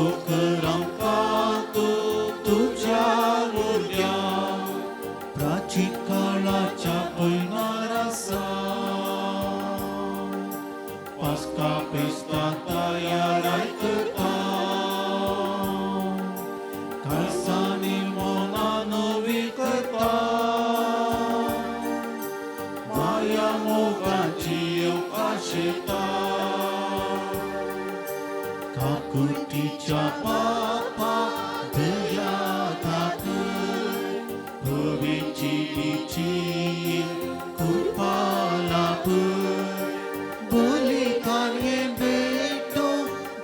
पावकर आमकां तूं तुज्या भुरग्यांक प्राचीन काळाच्या पयनार आसा पास्का फेस्ता तयाराय करता काळसांनी मनां नवी करता माया मोगाची येवपाशेता काकुटीच्या पापा दया दाखय पविचिची कृपा लाभय बलिदान भेटो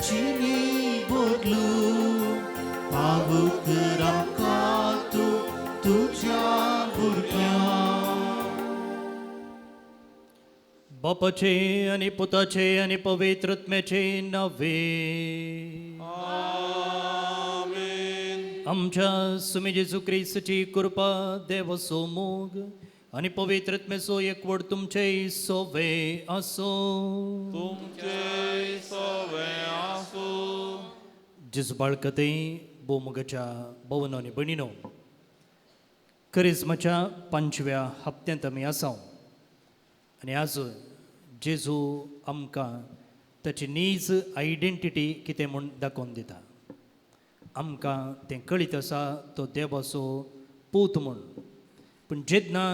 जिणी बदलू पावकर आमकां तूं तुज्या भुरग्यांक. बापाचे आनी पुताचे आनी पवित्र आत्म्याचे नावे. आमेन. आमच्या सुमी जेजू क्रिस्ताची कृपा, देवाचो मोग आनी पवित्र आत्म्याचो एकवट तुमचे सोवे आसो. तुमचे सवे आसूं. जेजू बाळकते भोवमोगाच्या भोवनो आनी भयणीनो, करिज्माच्या 5व्या हप्त्यांत आमी आसा आनी आज जेजू आमकां ताची नीज आयडेंटिटी कितें म्हूण दाखोवन दिता. आमकां तें कळीत आसा तो देवाचो पूत म्हूण, पूण जेन्ना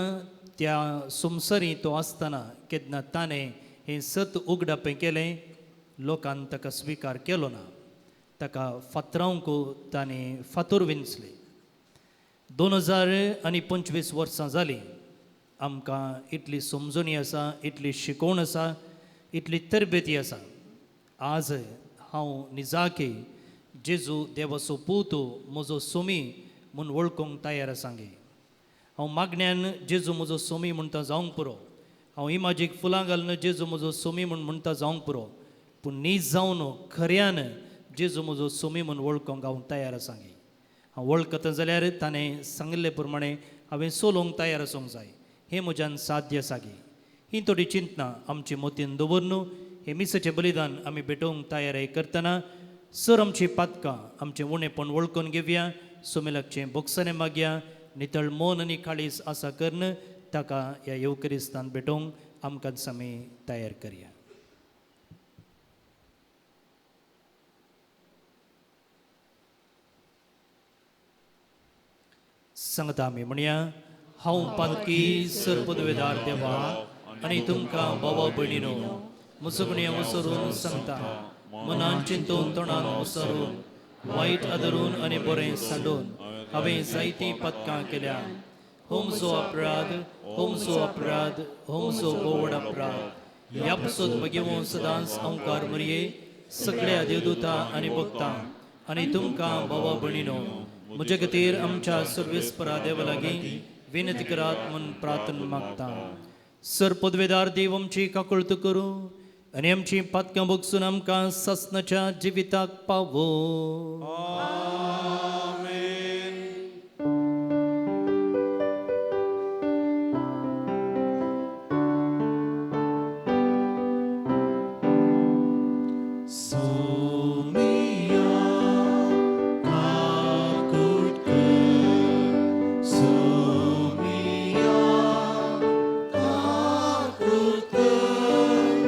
त्या संवसारी तो आसतना केन्ना ताणें हें सत उगडापें केलें, लोकान ताका स्विकार केलो ना, ताका फातरावंक ताणें फातोर विंचले. 2025 वर्सां जालीं, आमकां इतली समजणी आसा, इतली शिकोवण आसा, इतली तरबेती आसा. आज हांव निजाकी जेजू देवाचो पूत म्हजो सोमी म्हूण वळखूंक तयार आसा गे. हांव मागण्यान जेजू म्हजो सोमी म्हणटा जावंक पुरो, हांव इमाजीक फुलां घालून जेजू म्हजो सोमी म्हूण म्हणटा जावंक पुरो, पूण नीज जावन खऱ्यान जेजू म्हजो सोमी म्हूण वळखूंक हांव तयार आसा गे. हांव वळखता जाल्यार ताणें सांगिल्ले प्रमाणे हांवें सोलोवंक तयार आसूंक जाय, हें म्हज्यान साध्य आसा गे. ही थोडी चिंतना आमची मोतीन दवरन हें मिसाचें बलिदान आमी भेटोवंक तयारी करतना सर आमची पातकां आमचें उणेपण वळखून घेवया, सोमेलाकचें बोगसणें मागया, नितळ मन आनी काळीज आसा करून ताका ह्या येवकरिस्तान भेटोवंक आमकां आमी तयार करया. सांगता आमी म्हणया, हांव पातकी सरपदवेदार देवा आनी तुमकां बाबा भयणीनो मुसगुणया उसरून सांगता, मनान चिंतून तोंडान उसरून वायट आदरून आनी बरें सांडून हांवें जायतीं पदकां केल्या. होमचो अपराध, होमचो अपराध, होमचो गोवड अपराध. ह्या पसत म्हगेवूं सदांच अंकार मरये सगळ्या देवदूता आनी भक्तां आनी तुमकां बाबा भयणीनो म्हजे खातीर आमच्या सर्वेस्परा देवा लागीं विनंती करात म्हूण प्रार्थना मागता. सर पदवेदार देव आमची काकुळट करूं आनी आमची पातकां भोगसून आमकां सासणाच्या जिविताक पावो. आमेन. सोमिया काकुट कर, सोमिया काकुट कर,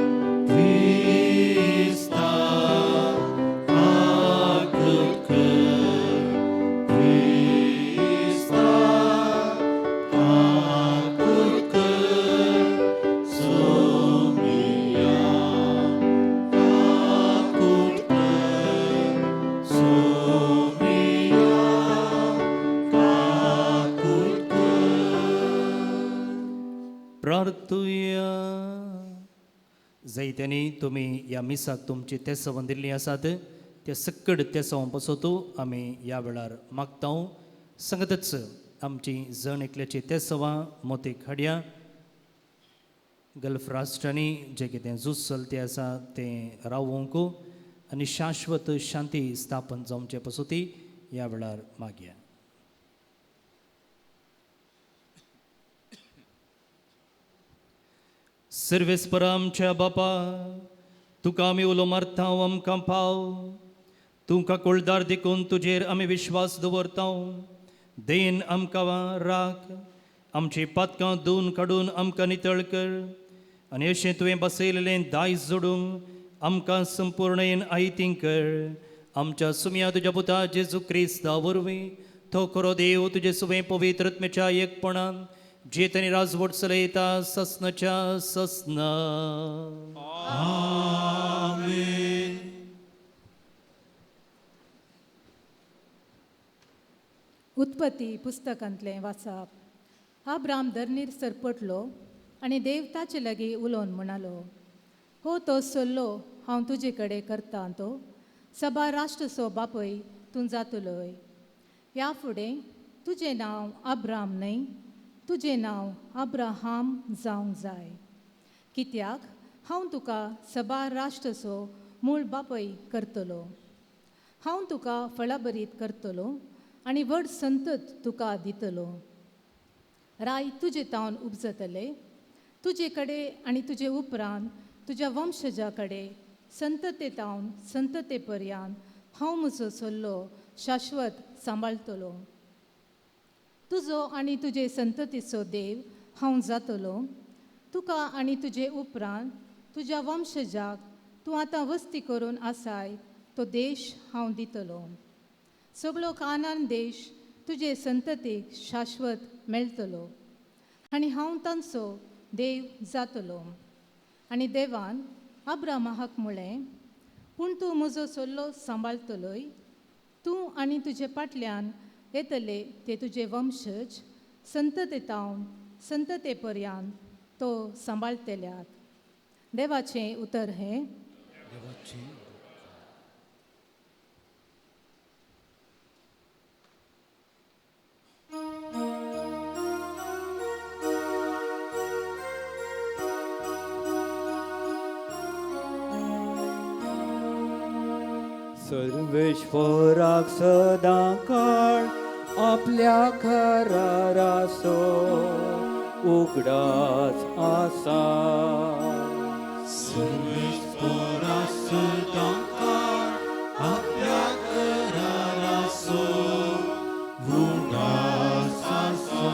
क्रिस्ता काकुट कर, क्रिस्ता काकुट कर, सोमिया काकुट कर, सोमिया काकुट कर. प्रार्थुया. जायत्यांनी तुमी ह्या मिसाक तुमची तेसांव दिल्लीं आसात, त्या सक्कड तेसांव पसोतू आमी ह्या वेळार मागता. सांगतच आमची जण एकल्याची तेसांवां मोतीक हाडया. गल्फ राष्ट्रांनी जें कितें झूज चलते आसा तें रावोवंक आनी शाश्वत शांती स्थापन जावचे पसोती ह्या वेळार मागया. सर्वेस्परा आमच्या बापा, तुका आमी उलो मारता, आमकां पाव. तूं काकुळदार देखून तुजेर आमी विश्वास दवरता. Then आमकां राख, आमची पातकां धुवन काडून आमकां नितळ कर आनी अशें तुवें बसयलेलें दायज जोडूंक आमकां संपूर्णेन आयतीं कर. आमच्या सुम्या तुज्या पुता जेजू क्रिस्ता वरवीं तो खरो देव तुजे सुवें पवित्र आत्म्याच्या एकपणान जे तांणी राजवट चलयता ससनाच्या ससना. आमेन. उत्पत्ती पुस्तकांतलें वाचप. आब्राम धरणीर सरपटलो आनी देव ताचे लागीं उलोवन म्हणालो, हो तो सल्लो हांव तुजे कडेन करता तो सभा राष्ट्रचो बापय तूं जातलोय. ह्या फुडें तुजें नांव आब्राम न्हय, तुजें नांव अब्राहाम जावंक जाय, कित्याक हांव तुका सभा राष्ट्रचो मूळ बापय करतलो. हांव तुका फळाभरीत करतलो आनी व्हड संतत तुका दितलो. राय तुजे तावन उपजतले, तुजे कडेन आनी तुजे उपरांत तुज्या वंशजा कडेन संतते तावन संतते पर्यांत हांव म्हजो सल्लो शाश्वत सांबाळटलो. तुजो आनी तुजे संततीचो देव हांव जातलो. तुका आनी तुजे उपरांत तुज्या वंशजाक तूं आतां वस्ती करून आसाय तो देश हांव दितलो. सगळो कानान देश तुजे संततीक शाश्वत मेळटलो आनी हांव तांचो देव जातलो. आनी देवान अब्रामाक म्हळें, पूण तूं म्हजो सल्लो सांबाळटलोय, तूं आनी तुजे फाटल्यान येतले ते तुजे वंशज संतते तावन संतते पर्यांत तो सांबाळटल्यात. देवाचें उतर हें. सर्वेश्वराक सदां काळ आपल्या कराराचो उगडास आसा. सर्वेश्वराक सदां काळ आपल्या कराराचो उगडास आसा.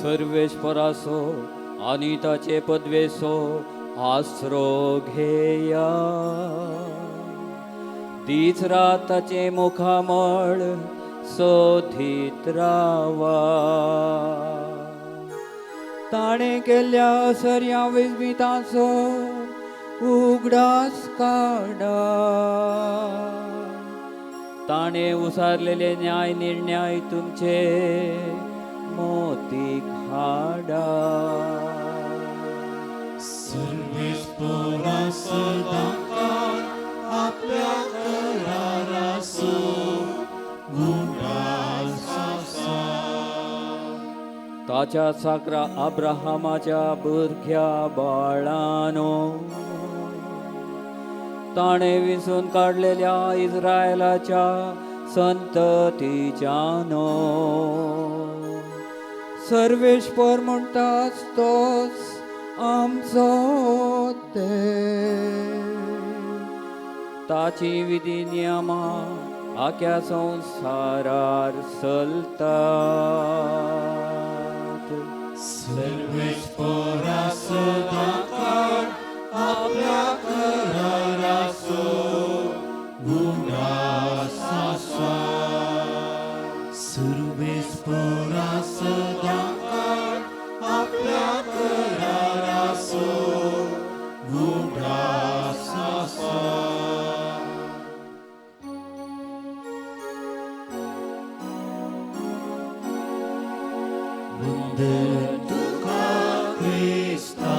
सर्वेश्वराचो आनी ताचे पदवेचो आसरो घेया. दीस रात ताचें मुखामळ सोदीत रावा. ताणें केल्ल्या असर्या विस्मिताचो उगडास काडा. ताणें उसारलेले न्याय निर्णय तुमचे मोतीक हाडा. सर्वेश्वरा सदां काळ आपल्या कराराचो उगडास आसा. ताच्या साकरा अब्राहमाच्या भुरग्या बाळानो ताणें विसून काडलेल्या इस्रायलाच्या संततीच्यानो सर्वेश्वर म्हणटाच तोच आमचो देव. ताची विधी नियमां आख्या संवसारार चलतात. सर्वेश्वरा सदां काळ आपल्या कराराचो उगडास आसा. सर्वेश्वरा सदां काळ आपल्या कराराचो उगडास आसा. वंदन तुका क्रिस्ता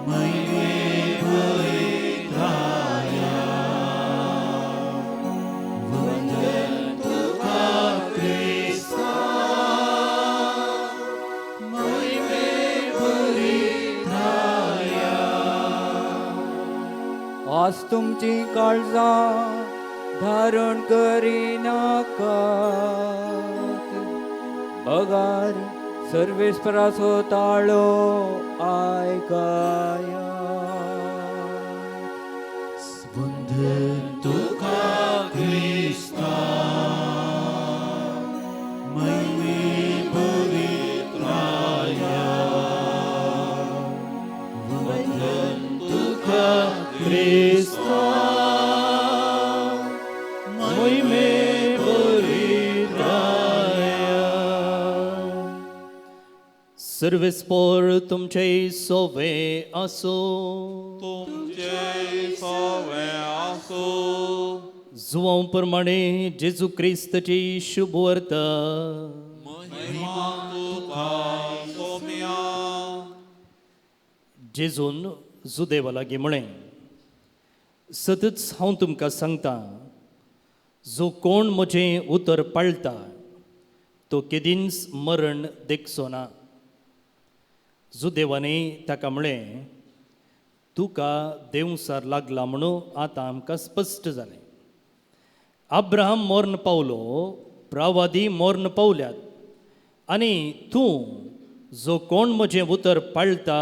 महिमे पवित्राया. वंदन तुका क्रिस्ता महिमे पवित्राया. आज तुमची काळजां धारण करिनाकात, बगार सर्वेस्पराचो ताळो आयकाया. वंदन तुका क्रिस्ता महिमे पवित्राया वंदन तुका क्रिस्ता महिमे पवित्राया. सर्वेस्पोर तुमचे सोवे आसो. तुमचे सवे आसूं. जुवांव प्रमाणे जेजू क्रिस्तची शुभवार्ता. महिमा तुका सोम्या. जेजून जुदेवा लागीं म्हळें, सतच हांव तुमकां सांगता, जो कोण म्हजें उतर पाळटा तो केदींच मरण देखचो ना. जुदेवांनी ताका म्हळें, तुका देंवसार लागला म्हणून आतां आमकां स्पश्ट जालें. अब्राहम मर्ण पावलो, प्रवादी मर्ण पावल्यात, आनी तूं जो कोण म्हजें उतर पाळटा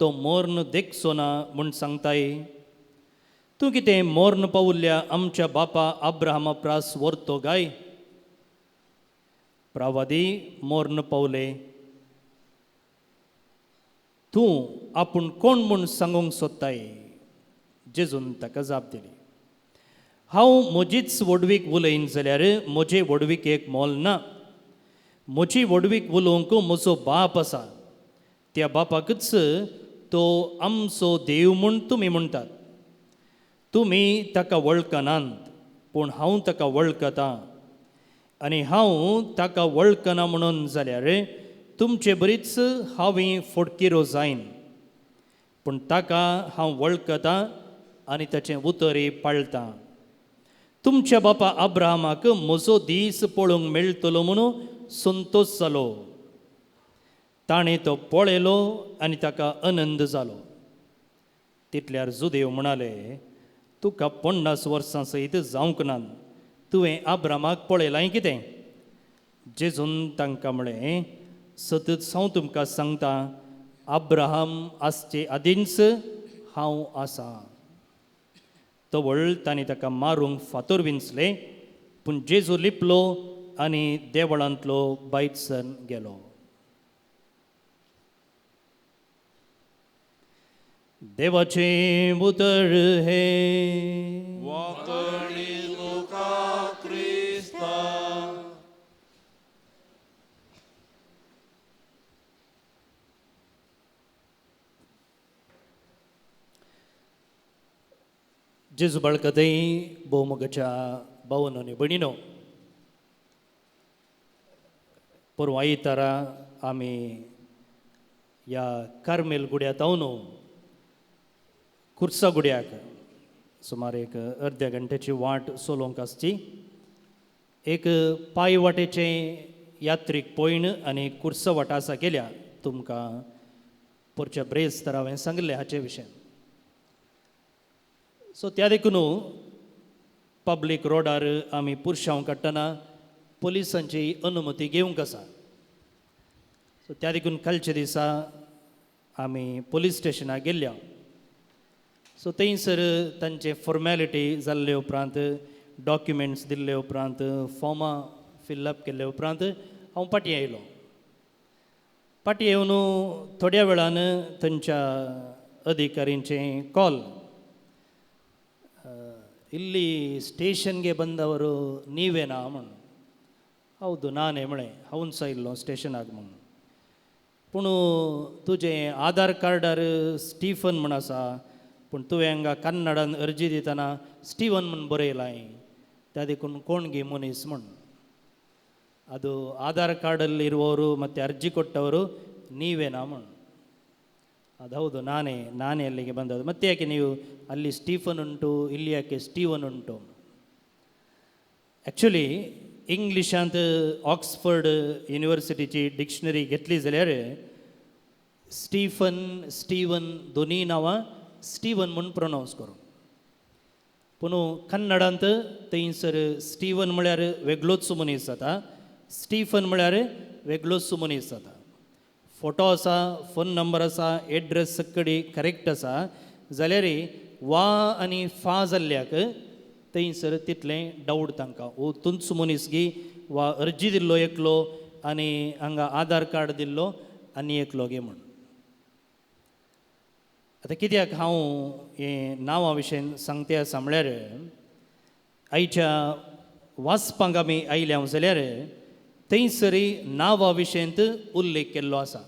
तो मर्ण देखचो ना म्हूण सांगताय. तूं कितें मर्ण पावल्ल्या आमच्या बापा अब्राहमा प्रास व्हरतो काय? प्रवादी मर्ण पावले, तूं आपूण कोण म्हूण सांगूंक सोदताय? जेजून ताका जाप दिली, हांव म्हजीच व्हडवीक उलयन जाल्यार म्हजे व्हडविकेक मोल ना. म्हजी व्हडवीक उलोवंक म्हजो बाप आसा, त्या बापाकच तो आमचो देव म्हूण तुमी म्हणटात. तुमी ताका वळखनात, पूण हांव ताका वळखतां, आनी हांव ताका वळखना म्हणून जाल्यार तुमचे बरीच हांवें फोडकिरो जायन. पूण ताका हांव वळखतां आनी ताचें उतरय पाळटां. तुमच्या बापा अब्राहमाक म्हजो दीस पळोवंक मेळटलो म्हणून संतोश जालो. ताणें तो पळयलो आनी ताका आनंद जालो. तितल्यार जुदेव म्हणाले, तुका 50 वर्सां सयत जावंक ना, तुवें अब्राहमाक पळयलां कितें? जेजून तांकां म्हळें, सतत हांव तुमकां सांगता, अब्राहम आसचे आदींच हांव आसा. तवळ तांणी ताका मारूंक फातर विंचले, पूण जेजू लिपलो आनी देवळांतलो बायतसन गेलो. देवाचें उतर हें. वाकणी तुका क्रिस्ता. जेजू बाळकतय भोवमोगाच्या भावनो आनी भयणीनो, परवां आयतारा आमी ह्या कार्मेल गुड्या तावन कुर्सा गुड्याक सुमार एक अर्द्या घंट्याची वाट चलोवंक आसची. एक पांय वाटेचें यात्रीक पयण आनी कुर्सा वाट आसा केल्या. तुमकां परच्या ब्रेस तर हांवें सांगिल्लें हाचे विशय. सो त्या देखून पब्लीक रोडार आमी पुरशांव काडटना पोलिसांची अनुमती घेवंक आसा. सो त्या देखून कालच्या दिसा आमी पोलीस स्टेशनाक गेल्ल्या. सो थंयसर तांचे फॉर्मेलिटी जाल्ले उपरांत, डॉक्युमेंट्स दिल्ले उपरांत, फॉर्मां फिलअप केल्ले उपरांत हांव फाटीं आयलो. फाटीं येवन थोड्या वेळान थंयच्या अधिकाऱ्यांचें कॉल, इल्ली स्टेशनगे ಬಂದವರು ನೀವೇನಾ म्हूण. ಹೌದು ನಾನೇ म्हळें, हांवूच आयिल्लो स्टेशनाक म्हूण. पूण तुजें आधार कार्डार स्टीफन म्हूण आसा, पूण तुवें हांगा कन्नडान अर्जी दितना स्टीवन म्हूण बरयलां, त्या देखून कोण ಗಿ मनीस म्हूण. ಅದು ಆಧಾರ್ ಕಾರ್ಡಲ್ಲಿ ಇರುವವರು ಮತ್ತು ಅರ್ಜಿ ಕೊಟ್ಟವರು ನೀವೇನಾ म्हूण. ಅದು ಹೌದು ನಾನೇ, ನಾನೇ ಅಲ್ಲಿಗೆ ಬಂದದ್ದು. ಮತ್ತೆ ಯಾಕೆ ನೀವು ಅಲ್ಲಿ ಸ್ಟೀಫನ್ ಉಂಟು, ಇಲ್ಲಿ ಯಾಕೆ ಸ್ಟೀವನ್ ಉಂಟು? ಆ್ಯಕ್ಚುಲಿ इंग्लिशांत ऑक्सफर्ड युनिवर्सिटीची डिक्शनरी घेतली जाल्यार स्टीफन स्टीवन दोनूय नांवां स्टीवन म्हूण प्रोनावंस करूं. पूण कन्नडांत थंयसर स्टीवन म्हळ्यार वेगळोच मनीस जाता, स्टीफन म्हळ्यार वेगळोच मनीस जाता. फोटो आसा, फोन नंबर आसा, एड्रेस सगळी करेक्ट आसा जाल्यार वा आनी फा जाल्ल्याक थंयसर तितलें डावट तांकां ओ तुंच मनीस गी वा अर्जी दिल्लो एकलो आनी हांगा आधार कार्ड दिल्लो आनी एकलो गे म्हूण. आतां कित्याक हांव हें नांवा विशयन सांगते आसा म्हळ्यार आयच्या वाचपांक आमी आयल्या जाल्यार थंयसरय नांवा विशयंत उल्लेख केल्लो आसा.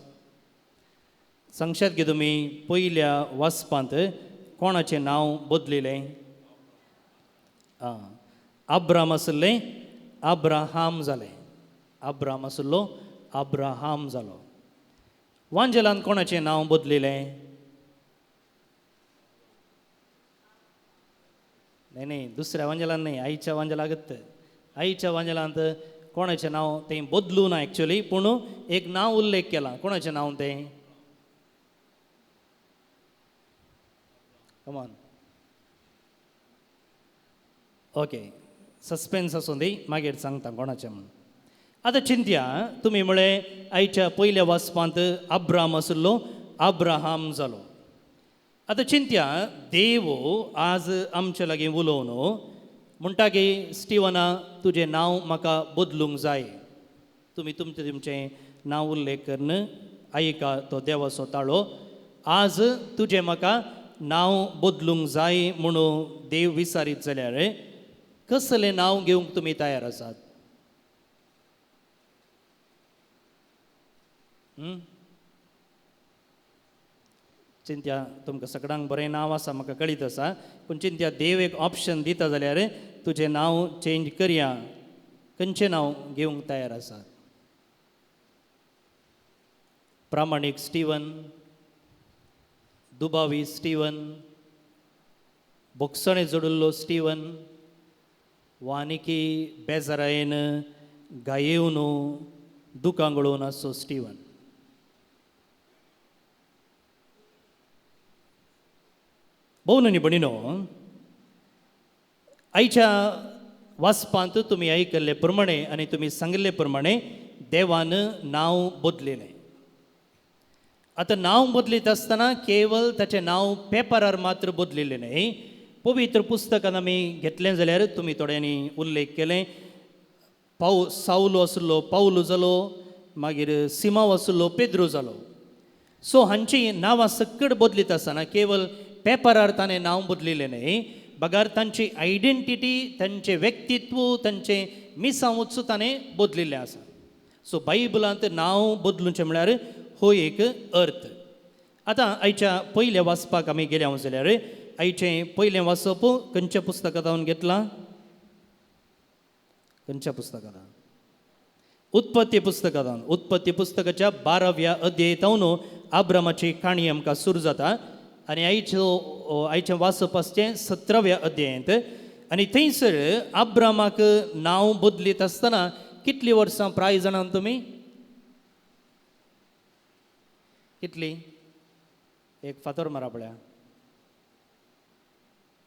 सांगशात की तुमी पयल्या वाचपांत कोणाचें नांव बदलिलें? आं, आब्राम आसलें आब्राहाम जालें. आब्राम आसलो आब्राहाम जालो. वांजेलान कोणाचें नांव बदलिलें? न्हय न्हय, दुसऱ्या वांजेलान न्हय, आयच्या वांजेलागत. आयच्या वांजेलांत कोणाचें नांव तें बदलूं ना एक्चुअली, पूण एक नांव उल्लेख केला. कोणाचें नांव तें? कमॉन, ओके, सस्पेन्स आसूं दी, मागीर सांगता कोणाचें म्हूण. आतां चिंतया तुमी म्हळें आयच्या पयल्या वाचपांत आब्राम आसलो आब्राहाम जालो. आतां चिंतया देव आज आमचे लागीं उलोवन म्हणटा की स्टिवना तुजें नांव म्हाका बदलूंक जाय. तुमी तुमचें तुमचें नांव उल्लेख करून आयका तो देवाचो ताळो. आज तुजें म्हाका नांव बदलूंक जाय म्हणून देव विचारीत जाल्यार कसलें नांव घेवंक तुमी तयार आसात? चिंत्या तुमकां सगळ्यांक बरें नांव आसा म्हाका कळीत आसा, पूण चिंत्या देव एक ऑप्शन दिता जाल्यार तुजें नांव चेंज करया, खंयचें नांव घेवंक तयार आसात? प्रामाणीक स्टिवन, दुबावी स्टिवन, बोगसणे जोडिल्लो स्टिवन, वा आनीकी बेजारायेन गायेवन दुकां गळोवन आसचो स्टिवन? भोव न्ही भणिनो, आयच्या वाचपांत तुमी आयकल्ले प्रमाणे आनी तुमी सांगिल्ले प्रमाणे देवान नांव बदलिलें. आतां नांव बदलीत आसतना केवल ताचें नांव पेपरार मात्र बदलिल्लें न्हय. पवित्र पुस्तकान आमी घेतलें जाल्यार तुमी थोड्यांनी उल्लेख केलें, सावलो आसलो पावलो जालो, मागीर सिमांव आसलो पेद्रो जालो. सो हांचीं नांवां सकट बदलीत आसतना केवल पेपरार ताणें नांव बदलिल्लें न्हय, बगार तांची आयडेंटिटी, तांचें व्यक्तित्व, तांचें मिसांवूच ताणें बदलिल्लें आसा. सो बायबलांत नांव बदलुचें म्हळ्यार हो एक अर्थ. आतां आयच्या पयल्या वाचपाक आमी गेल्या जाल्यार आयचें पयलें वाचप खंयच्या पुस्तकांत घेतलां? खंयच्या पुस्तकांत? उत्पत्ती पुस्तकांत. उत्पत्ती पुस्तकाच्या 12व्या अध्यायतावन आब्रामाची काणी आमकां सुरू जाता आनी आयचें वाचप आसचें 17व्या अध्यायांत. आनी थंयसर आब्रामाक नांव बदलीत आसतना कितलीं वर्सां प्राय जाणां तुमी? कितली? एक फातर मारा पळया,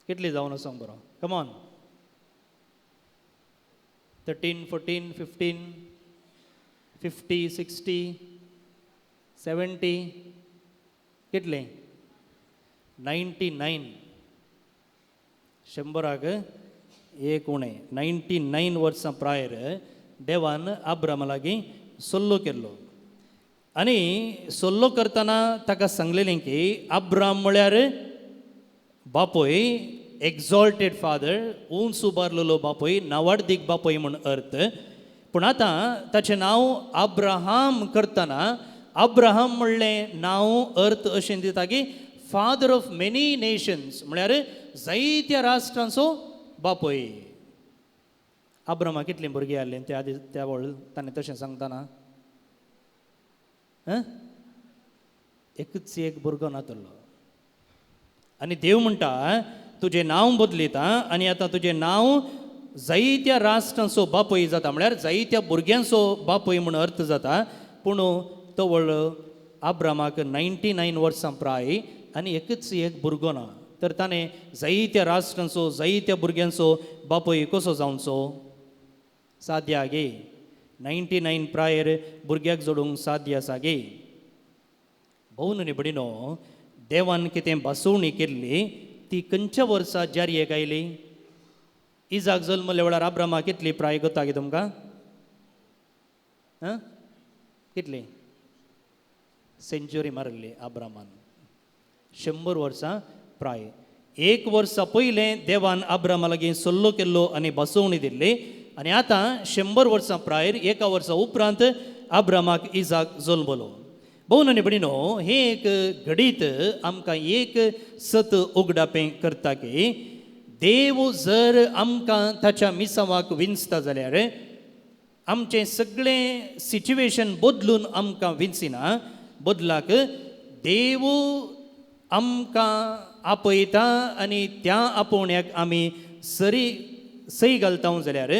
कितली जावन आसूंक बरो? कमॉन, 13, 14, 15, 50, 60, 70, कितले? 99. 100 एक उणें. 99 वर्सां प्रायर देवान आब्रामा लागीं सल्लो केल्लो आनी सल्लो करतना ताका सांगलेलें की आब्राम म्हळ्यार बापूय, एक्झॉल्टेड फादर, उंच उबारलेलो बापूय, नावाडदीक बापूय म्हूण अर्थ. पूण आतां ताचें नांव आब्राहाम करतना आब्राहाम म्हणलें नांव अर्थ अशें दिता की फादर ऑफ मेनी नेशन्स, म्हळ्यार जायत्या राष्ट्रांचो बापूय. आब्रामा कितलीं भुरगीं आसलीं त्या आदी त्या वेळ ताणें तशें सांगतना? एकच एक भुरगो नातलो. आनी देव म्हणटा तुजें नांव बदलिता आनी आतां तुजें नांव जायत्या राष्ट्रांचो बापूय जाता, म्हळ्यार जायत्या भुरग्यांचो बापूय म्हूण अर्थ जाता. पूण तवळ आब्रामाक 99 वर्सां प्राय आनी एकच एक भुरगो ना, तर ताणें जायत्या राष्ट्रांचो जायत्या भुरग्यांचो बापूय कसो जावचो? साद्या गे 99 प्रायर भुरग्याक जोडूंक साद्य आसा गे. भोव न्ही भणिनो, देवान कितें भासोवणी केल्ली ती ती खंयच्या वर्सा जारयेक आयली? इजाक जल्मले वेळार अब्राहमाक कितली प्राय कोता गे तुमकां? आं, कितली? सेंच्युरी मारिल्ली अब्राहमान, 100 वर्सां प्राय. 1 वर्सा पयलें देवान अब्राहमा लागीं सल्लो केल्लो आनी बसोवणी दिल्ली आनी आतां 100 वर्सां प्रायर 1 वर्सा उपरांत अब्राहमाक इजाक जल्मलो. भोवन आनी भयणीनो, हें एक घडीत आमकां एक सत उगडापें करता की देव जर आमकां ताच्या मिसांवाक विंचता जाल्यार आमचें सगळें सिच्युएशन बदलून आमकां विंचिना, बदलाक देव आमकां आपयता आनी त्या आपोवण्याक आमी सरी सही घालता जाल्यार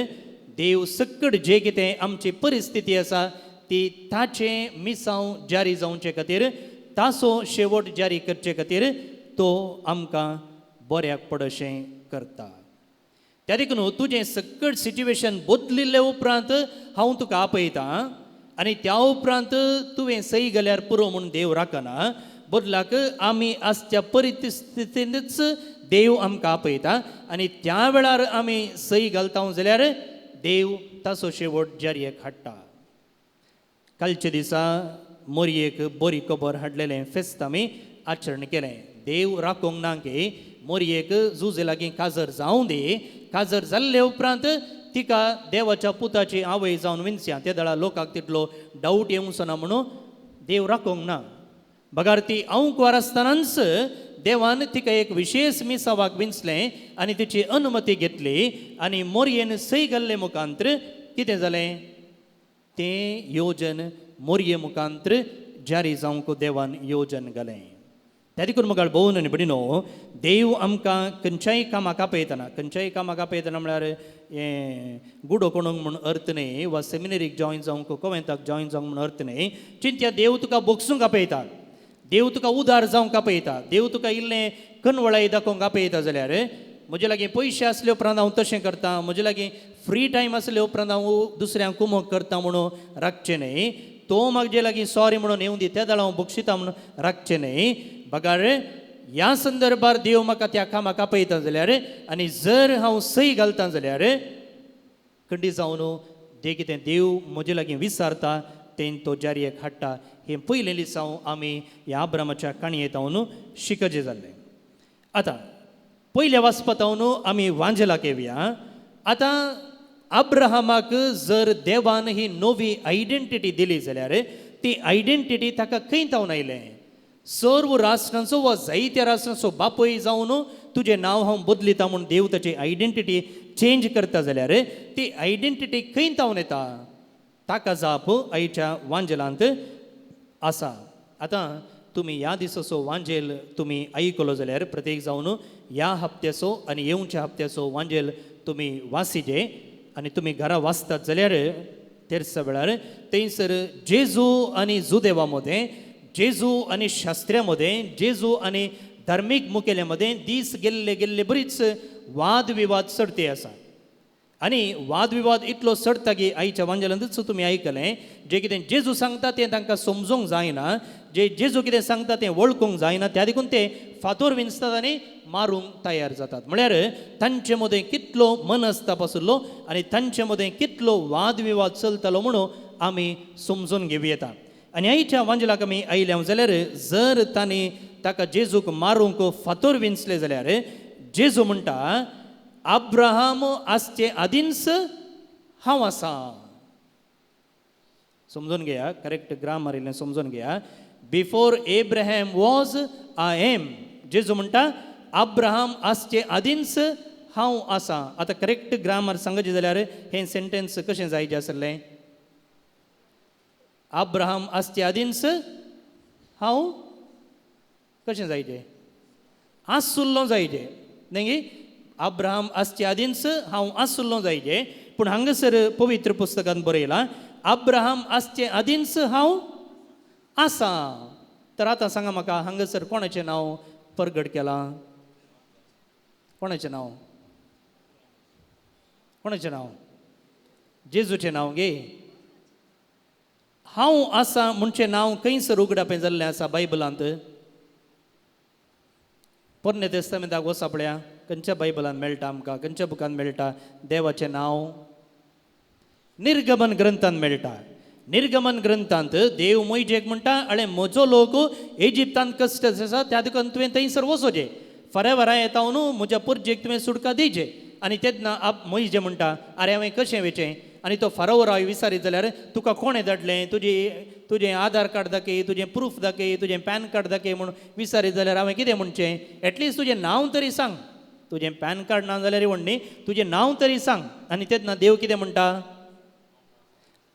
देव सकट जे कितें आमची परिस्थिती आसा ती ताचें मिसांव जारी जावचे खातीर, ताचो शेवट जारी करचे खातीर तो आमकां बऱ्याक पडशें करता. त्या देखून तुजें सकट सिच्युएशन बदलिल्ले उपरांत हांव तुका आपयतां आनी त्या उपरांत तुवें सही घाल्यार पुरो म्हूण देव राखना, बदलाक आमी आसच्या परिस्थितींतच देव आमकां आपयता आनी त्या वेळार आमी सही घालता जाल्यार देव ताचो शेवट जारयेक हाडटा. कालच्या दिसा मोरयेक बरी खबर हाडलेलें फेस्त आमी आचरण केलें. देव राखूंक ना की मोरयेक जुजे लागीं काजर जावं दी, काजर जाल्ले उपरांत तिका देवाच्या पुताची आवय जावन विनसया. त्या दळा लोकांक तितलो डावट येवचो ना म्हणून देव राखूंक ना. बगार ती अंकवार आसतनाच देवान तिका एक विशेष मिसावाक विंचलें आनी तिची अनुमती घेतली आनी मोरयेन सय घाल्ले मुखांत्र कितें जालें, तें योजन मोरये मुखांत्र जारी जावंक देवान योजन घालें. त्या देखून मुखार भोवन आनी भयणीनो, देव आमकां खंयच्याय कामाक आपयतना, खंयच्याय कामाक आपयतना म्हळ्यार हें गुडो कोणूंक म्हूण अर्थ न्हय वा सेमिनरीक जॉयन जावंक, कोवेंताक जॉयन जावंक म्हूण अर्थ न्हय. चिंत्या देव तुका बोगसूंक आपयता, देव तुका उदार जावंक आपयता, देव तुका इल्लें कनवळाय दाखोवंक आपयता जाल्यार म्हजे लागीं पयशे आसले उपरांत हांव तशें करता, म्हजे लागीं फ्री टायम आसले उपरांत हांव दुसऱ्यांक कुमक करता म्हणून राखचें न्हय. तो म्हाजे लागीं सॉरी म्हणून येवं दी, त्या दाळ हांव बक्षिता म्हणून राखचें न्हय. बगार ह्या संदर्भार देव म्हाका त्या कामाक आपयता जाल्यार आनी जर हांव सही घालता जाल्यार खंडी जावन जें कितें देव म्हजे लागीं विचारता तें तो जारयेक हाडटा. हें पयलें लिसांव आमी ह्या अब्रामाच्या काणयेंत हांव शिकचें जाल्लें. आतां पयल्या वाचपात हांव आमी वांजेलाक येवया. आतां अब्राहमाक जर देवान ही नवी आयडेंटिटी दिली जाल्यार ती आयडेंटिटी ताका खंय तावन आयलें? सर्व राष्ट्रांचो वा जायत्या राष्ट्रांचो बापूय जावन तुजें नांव हांव बदलिता म्हूण देव ताची आयडेंटिटी चेंज करता जाल्यार ती आयडेंटिटी खंय तावन येता? ताका जाप आयच्या वांजेलांत आसा. आतां तुमी ह्या दिसाचो वांजेल तुमी आयकलो जाल्यार प्रत्येक जावन ह्या हप्त्याचो आनी येवच्या हप्त्याचो वांजेल तुमी वासिजे आनी तुमी घरा वाचतात जाल्यार तेरसा वेळार थंयसर जेजू आनी जुदेवा मदें, जेजू आनी शास्त्र्या मदें, जेजू आनी धार्मीक मुखेल्या मदें दीस गेल्ले गेल्ले बरीच वादविवाद चडते आसा. आनी वादविवाद इतलो चडटा की आयच्या वांजेलांतूच तुमी आयकलें, जें कितें जेजू सांगता तें तांकां समजूंक जायना, जे जेजू कितें सांगता तें वळखूंक जायना, त्या देखून ते फातोर विंचतात आनी मारूंक तयार जातात. म्हळ्यार तांचे मदें कितलो मनस्ताप आशिल्लो आनी तांचे मदें कितलो वादविवाद चलतालो म्हणून आमी समजून घेवं येता. आनी आयच्या वांजेलाक आमी आयल्या जाल्यार जर तांणी ताका जेजूक मारूंक फातोर विंचले जाल्यार जेजू म्हणटा, अब्राहम आसचे आदींच हांव आसा. समजून घेया, करेक्ट ग्रामर इल्लें समजून घेया. Before Abraham was I am. जेजू म्हणटा अब्राहम आसचे आदींच हांव आसा. आतां करेक्ट ग्रामर सांगचें जाल्यार हें सेंटेन्स कशें जायचें आसलें? अब्राहम आसचे आदींच हांव कशें जायचें? आसुल्लो जायचें न्ही? अब्राहम आसचे आदींच हांव आसुल्लो जायचें. पूण हांगासर पवित्र पुस्तकांत बरयलां अब्राहम आसचे आदींच हांव आसा. तर आतां सांगा म्हाका हांगासर कोणाचें नांव परगट केलां? कोणाचें नांव? कोणाचें नांव? जेजूचें नांव गे. हांव आसा म्हणचें नांव खंयसर उगडापें जाल्लें आसा बायबलांत? पोरणे तेस्तामेंताक वचा पळया, खंयच्या बायबलान मेळटा आमकां, खंयच्या बुकान मेळटा देवाचें नांव? निर्गमन ग्रंथान मेळटा. निर्गमन ग्रंथांत देव मोयजेक म्हणटा, अळे म्हजो लोक इजिप्तान कश्ट आसा त्या देखून तुवें थंयसर वचोचे, फरेवरा येता न्हू म्हज्या पुरजेक तुवें सुटका दिवचे. आनी तेन्ना आप मोयजे म्हणटा, आरे हांवें कशें वेचें? आनी तो फारोवराय विचारीत जाल्यार तुका कोणें धाडलें, तुजें आधार कार्ड दाखय, तुजें प्रूफ दाखय, तुजें पॅन कार्ड दाखय म्हूण विचारीत जाल्यार हांवें कितें म्हणचें? एटलिस्ट तुजें नांव तरी सांग, तुजें पॅन कार्ड ना जाल्यार व्हड न्ही, तुजें नांव तरी सांग. आनी तेन्ना देव कितें म्हणटा?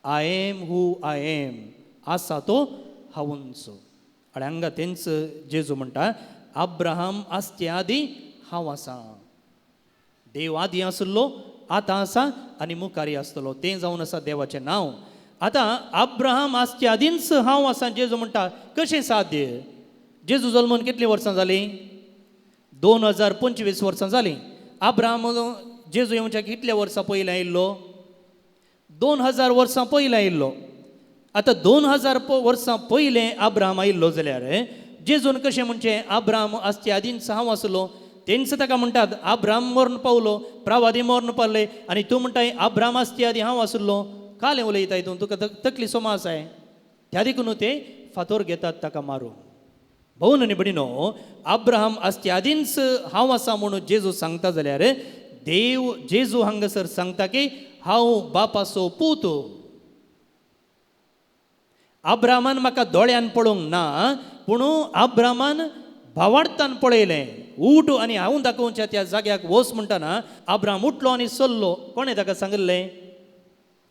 I am who I am, आसा तो हांवूच. आनी हांगा तेंच जेजू म्हणटा, अब्राहम आसचे आदीं हांव आसा. देव आदीं आसलो, आतां आसा आनी मुखारी आसतलो, तें जावन आसा देवाचें नांव. आतां अब्राहम आसचे आदींच हांव आसा जेजू म्हणटा, कशें साध्य? जेजू जल्मून कितलीं वर्सां जालीं? 2025 वर्सां जालीं. अब्राहम जेजू येवच्या कितल्या वर्सां पयलीं आयिल्लो? 2000 वर्सां पयलीं आयिल्लो. आतां 2000 वर्सां पयलें अब्राहम आयिल्लो जाल्यार जेजून कशें म्हणचें अब्राहम आसचे आदींच हांव आसलो? तेंच ताका म्हणटात अब्राहम मरण पावलो, प्रवादी मरण पावले, आनी तूं म्हणटाय अब्राहम आसचे आदीं हांव आसलो. कालें उलयताय तूं, तुका तकली सोमा आसाय. त्या देखून ते फातोर घेतात ताका मारूंक. भोवन आनी भयणीनो, अब्राहम आसचे आदींच हांव आसा म्हणून जेजू सांगता जाल्यार देव जेजू हांगासर सांगता की हांव बापाचो पूत. अब्राहमान म्हाका दोळ्यान पळोवंक ना, पूण अब्राहमान भावार्थान पळयलें. उठ आनी हांव दाखोवच्या त्या जाग्याक वच म्हणटना अब्राहम उठलो आनी चल्लो. कोणें ताका सांगिल्लें?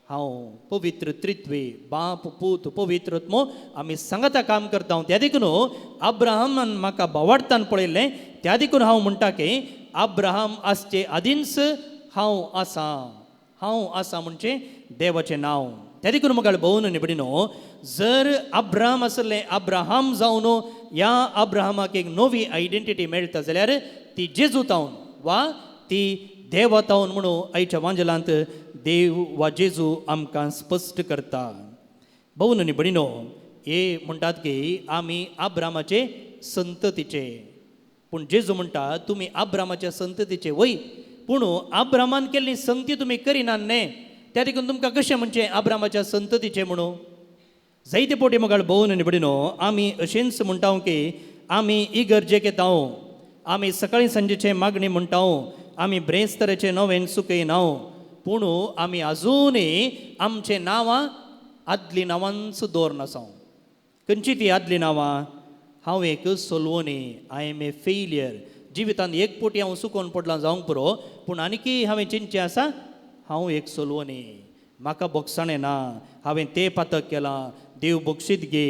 हांव पवित्र त्रित्वे, बाप पूत पवित्र आत्मो आमी सांगता काम करता. त्या देखून अब्राहमान म्हाका भावार्थान पळयलें, त्या देखून हांव म्हणटा की अब्राहम आसचे आदींच हांव आसा. हांव आसा म्हणजे देवाचें नांव. त्या देखून म्हाका भोवन आनी भयणीनो, जर अब्राहम आसलें अब्राहम जावन ह्या अब्राहमाक एक नवी आयडेंटिटी मेळटा जाल्यार ती जेजू तावन वा ती देवा तावन म्हणून आयच्या वांजलांत देव वा जेजू आमकां स्पश्ट करता. भोवन आनी भयणीनो, हे म्हणटात की आमी अब्राहमाचे संततीचे, पूण जेजू म्हणटा तुमी अब्राहमाच्या संततीचे वय, पूण अब्राहमान केल्ली संगती तुमी करिना न्ही, त्या देखून तुमकां कशें म्हणचें अब्राहमाच्या संततीचे म्हणून? जायते पोटी मोगाळ भोवन आनी भयणीनो, आमी अशेंच म्हणटा की आमी इगर्जेक येता, आमी सकाळी सांजेचे मागणी म्हणटा, आमी ब्रेस्तराचें नवें चुकयना, पूण आमी आजुनूय आमचें नांवां आदलीं नांवांच दवरना आसा. खंयची ती आदलीं नांवां? हांव एक सोलवणी, I am a failure. जिवितांत एक पोटी हांव चुकोन पडलां जावंक पुरो, पूण आनीकी हांवें चिंतचें आसा हांव एक सोलवणी, म्हाका बोगसाणें ना, हांवें तें पातक केलां, देव बक्षीत गे,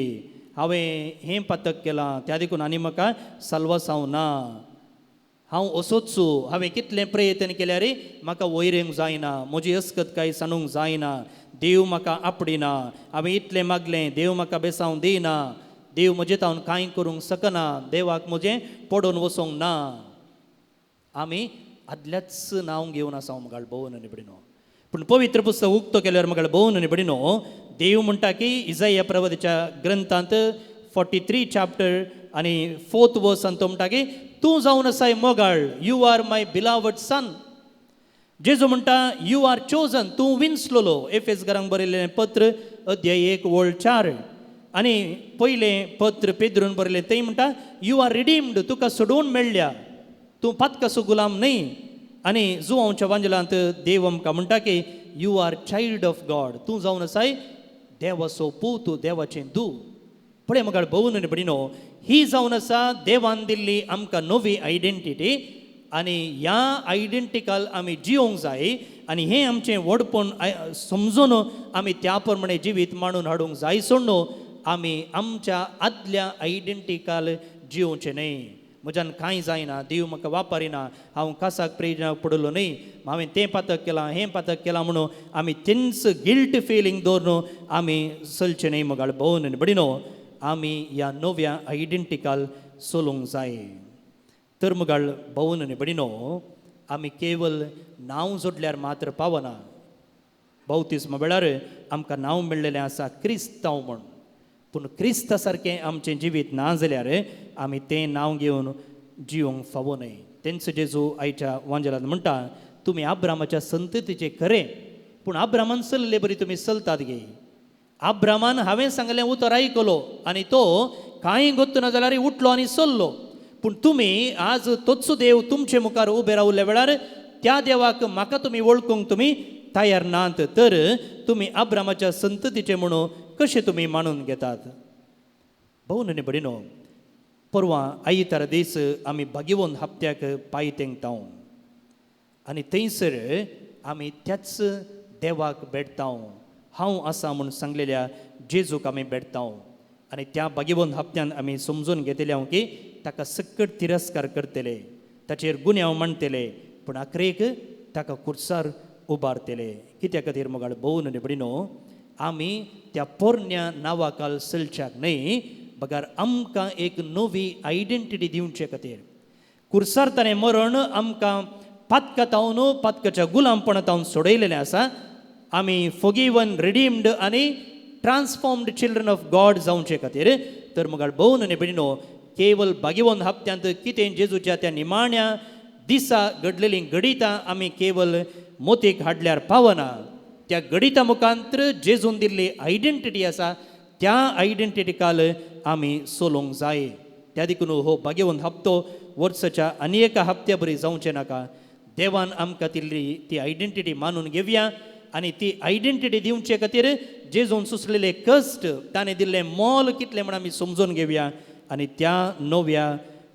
हांवें हें पातक केलां, त्या देखून आनी म्हाका साल्वासांव ना, हांव असोच, हांवें कितलें प्रयत्न केल्यार म्हाका वयर येवंक जायना, म्हजी अस्कत कांय सांडूंक जायना, देव म्हाका आपडिना, हांवें इतलें मागलें देव म्हाका बेसांव दिना, देव म्हजें तावन कांय करूंक शकना, देवाक म्हजें पडून वचोंक ना. आमी आदल्याच नांव घेवन आसा मुखार भोवन आनी भयणीनो. पूण पवित्र पुस्तक उक्तो केल्यार मुखार भोवन आनी भयणीनो, देव म्हणटा की इजाया प्रवादाच्या ग्रंथांत 43 चॅप्टर आनी 4th वर्सान तो म्हणटा की तूं जावन आसाय मोगाळ, you are my beloved son. जेजू म्हणटा you are chosen, तूं विंचलोलो. एफेस घरांक बरयलें पत्र अध्याय 1 ओळ 4 आनी पयलें पत्र पेद्रून बरयलें थंय म्हणटा you are redeemed, तुका सोडोवन मेळ्ळ्या, तूं पातकाचो गुलाम न्हय. आनी जुवांच्या वांजलांत देव आमकां म्हणटा की you are child of God, तूं जावन आसाय देवाचो पूत, देवाचें दू. पळय म्हाका भोवन आनी भयणीनो, ही जावन आसा देवान दिल्ली आमकां नवी आयडेंटिटी, आनी ह्या आयडेंटिकल आमी जियोंक जाय, आनी हें आमचें व्हडपण समजून आमी त्या प्रमाणे जिवीत मांडून हाडूंक जाय. सोडून आमी आमच्या आदल्या आयडेंटिकल जियोवचें न्हय. म्हज्यान कांय जायना, देव म्हाका वापरिना, हांव कासाक प्रेरणाक पडलो न्हय, हांवें तें पातक केलां हें पातक केलां म्हणून आमी तेंच गिल्ट फिलींग दवरून आमी चलचें न्हय. मोगाळ भोवन आनी भयणीनो, आमी ह्या नव्या आयडेंटिकल चलूंक जाय. तर मोगाळ भोवन आनी भयणीनो, आमी केवल नांव जोडल्यार मात्र पावना. बावतिस्मा वेळार आमकां नांव मेळ्ळेलें आसा क्रिस्तांव म्हूण, पूण क्रिस्ता सारकें आमचें जिवीत ना जाल्यार आमी तें नांव घेवन जिवंक फावो न्हय. तेंच जेजू आयच्या वांजेलान म्हणटा, तुमी आब्रामाच्या संततीचे खरें, पूण आब्रामान चल्ले बरी तुमी चलतात गे. आब्रामान हांवें सांगलें उतर आयकलो आनी तो कांय गोत्त ना जाल्यार उठलो आनी चल्लो. पूण तुमी आज तोच देव तुमचे मुखार उबे रावल्या वेळार त्या देवाक म्हाका तुमी वळखूंक तुमी तयार नात, तर तुमी आब्रामाच्या संततीचे म्हणून कशें तुमी मानून घेतात? भोव न्हय भडिनो, परवां आयतार दीस आमी भागीवन हप्त्याक पांय तेंकता आनी थंयसर आमी त्याच देवाक भेटता, हांव आसा म्हूण सांगलेल्या जेजूक आमी भेटता. आनी त्या भागीवन हप्त्यान आमी समजून घेतले हांव की ताका सकट तिरस्कार करतले, ताचेर गुन्यांव मांडटले, पूण आखरेक ताका खुर्सार उबारतले. कित्या खातीर मोगाळ भोव न्हय भडिनो, आमी त्या पोरण्या नांवाकाल चलच्याक न्हय, बगर आमकां एक नवी आयडेंटिटी दिवचे खातीर खुर्सार ताणें मरण आमकां पातका तावन पातकाच्या गुलामपणा तावन सोडयलेलें आसा. आमी फोगिवन, रिडीम्ड आनी ट्रान्सफॉर्म्ड चिल्ड्रन ऑफ गॉड जावचे खातीर. तर मोगाळ भोव न्हय भयणीनो, केवल भागीवन हप्त्यांत कितें जेजूच्या त्या निमाण्या दिसा घडलेलीं घडितां आमी केवल मोतीक हाडल्यार पावना. त्या घडिता मुखांत्र जेजून दिल्ली आयडेंटिटी आसा, त्या आयडेंटिटी काल आमी चलोवंक जाय. त्या देखून हो भागीवन हप्तो वर्साच्या आनी एका हप्त्या बरी जावचें नाका. देवान आमकां दिल्ली ती आयडेंटिटी मानून घेवया आनी ती आयडेंटिटी दिवचे खातीर जेजून सोंसलेले कश्ट, ताणें दिल्लें मोल कितलें म्हण आमी समजून घेवया आनी त्या नव्या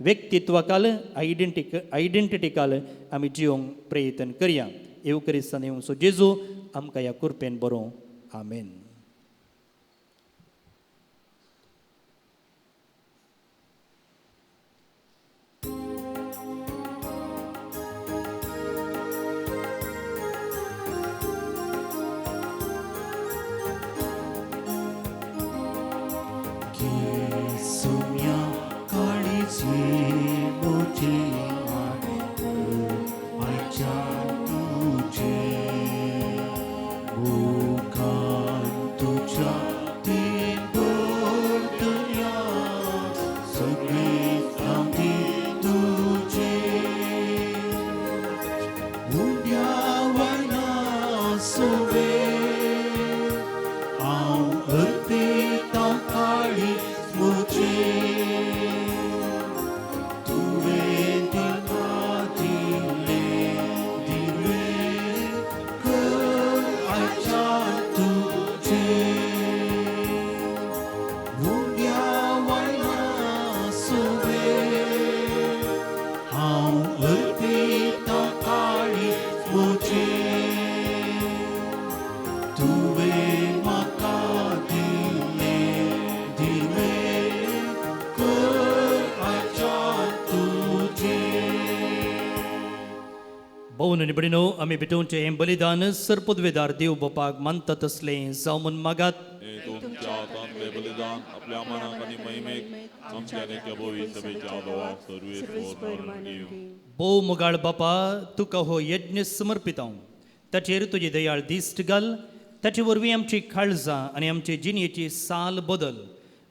व्यक्तित्वाकाल आयडेंटिटीकाल आमी जिवंक प्रयत्न करया. येवकरिस्तान येवचो जेजू आमकां ह्या कृपेन बरोवं. आमेन. भयणीनो, आमी भेटोवचें हें बलिदान सरपदवेदार देव बापाक मानता तसलें जावं म्हूण मागात. तुमच्या हातांतलें बलिदान आपल्या मनाक आनी महिमेक आमच्या आनी पवित्र सभेच्या देवाक सर्वेस्पर मानून घेवं. भोव मोगाळ बापा, तुका हो यज्ञ समर्पित हांव, ताचेर तुजी दयाळ दिश्ट घाल, ताचे वरवीं आमची काळजां आनी आमचे जिणेची साल बदल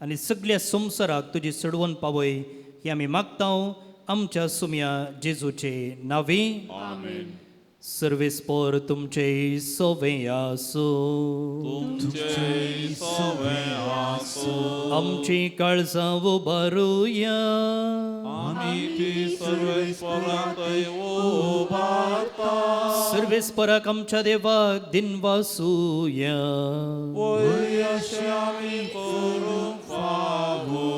आनी सगल्या संवसाराक तुजी सडवण पावय ही आमी मागता आमच्या सुम्या जेजूचे नांवे. आमेन. सर्वेस्पर तुमचे सोवे आसूं. तुमचे सोवे आसूं. आमची काळजां उबारुया. आमी ती सर्वेस्पराक उबारता. सर्वेस्पराक आमच्या देवाक दिनवासुया. वय अशें आमी करूंक फावो.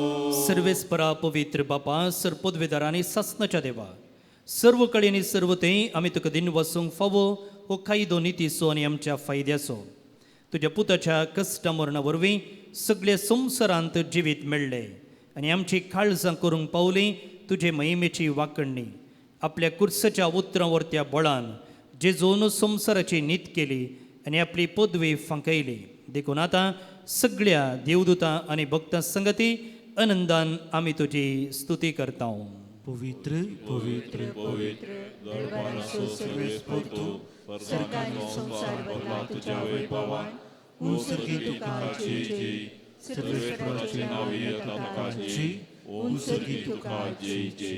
सर्वेस्परा पवित्र बापा, सरपदवेदार आनी सासणाच्या देवा, सर्व कडेन आनी सर्व थंय आमी तुका दिनवासूंक फावो हो कायदो नितीचो आनी आमच्या फायद्याचो. तुज्या पुताच्या कश्टा मरणा वरवीं सगळे संवसारांत जिवीत मेळ्ळें आनी आमची काळजां करूंक पावलीं तुजे महिमेची वाकणणी. आपल्या कुर्साच्या उतरां वरत्या बळान जेजून संवसाराची नीत केली आनी आपली पदवी फांकयली. देखून आतां सगळ्या देवदूतां आनी भक्तां संगती आनंदान आमी तुजी स्तुती करता. पवित्र पवित्र पवित्र दरबाराचो सर्वेस्पर तूं, स्वर्ग आनी संवसार भरला तुज्या वैभवान. ओ सर्गी तुका जय जय, सर्वेस्पराचे नांव येता तुका जय. ओ सर्गी तुका जय जय.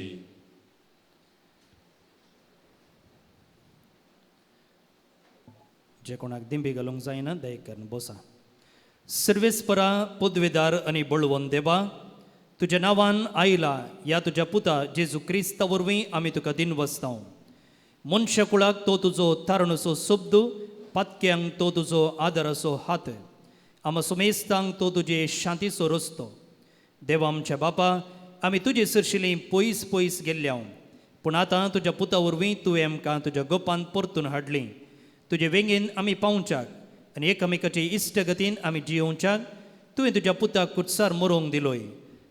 जे कोणाक दिंबी घालूंक जायना दया करून बसा. सर्वेस्परा पदवेदार आनी बळवंत देवा, तुज्या नांवान आयला ह्या तुज्या पुता जेजू क्रिस्ता वरवीं आमी तुका दिनवसतांव. मनशा कुळाक तो तुजो तारणसो शब्द, पातक्यांक तो तुजो आदाराचो हात, आमा सुमेस्तांक तो तुजे शांतीचो रस्तो. देवा आमच्या बापा, आमी तुजे सरशिलीं पयस पयस गेल्ल्या, पूण आतां तुज्या पुता वरवीं तुवें आमकां तुज्या गोपान परतून हाडली. तुजे वेंगेन आमी पावच्याक आनी एकामेकाचे इश्टगतीन आमी जियोवच्याक तुवें तुज्या पुताक कुत्सार मरोवंक दिलोय.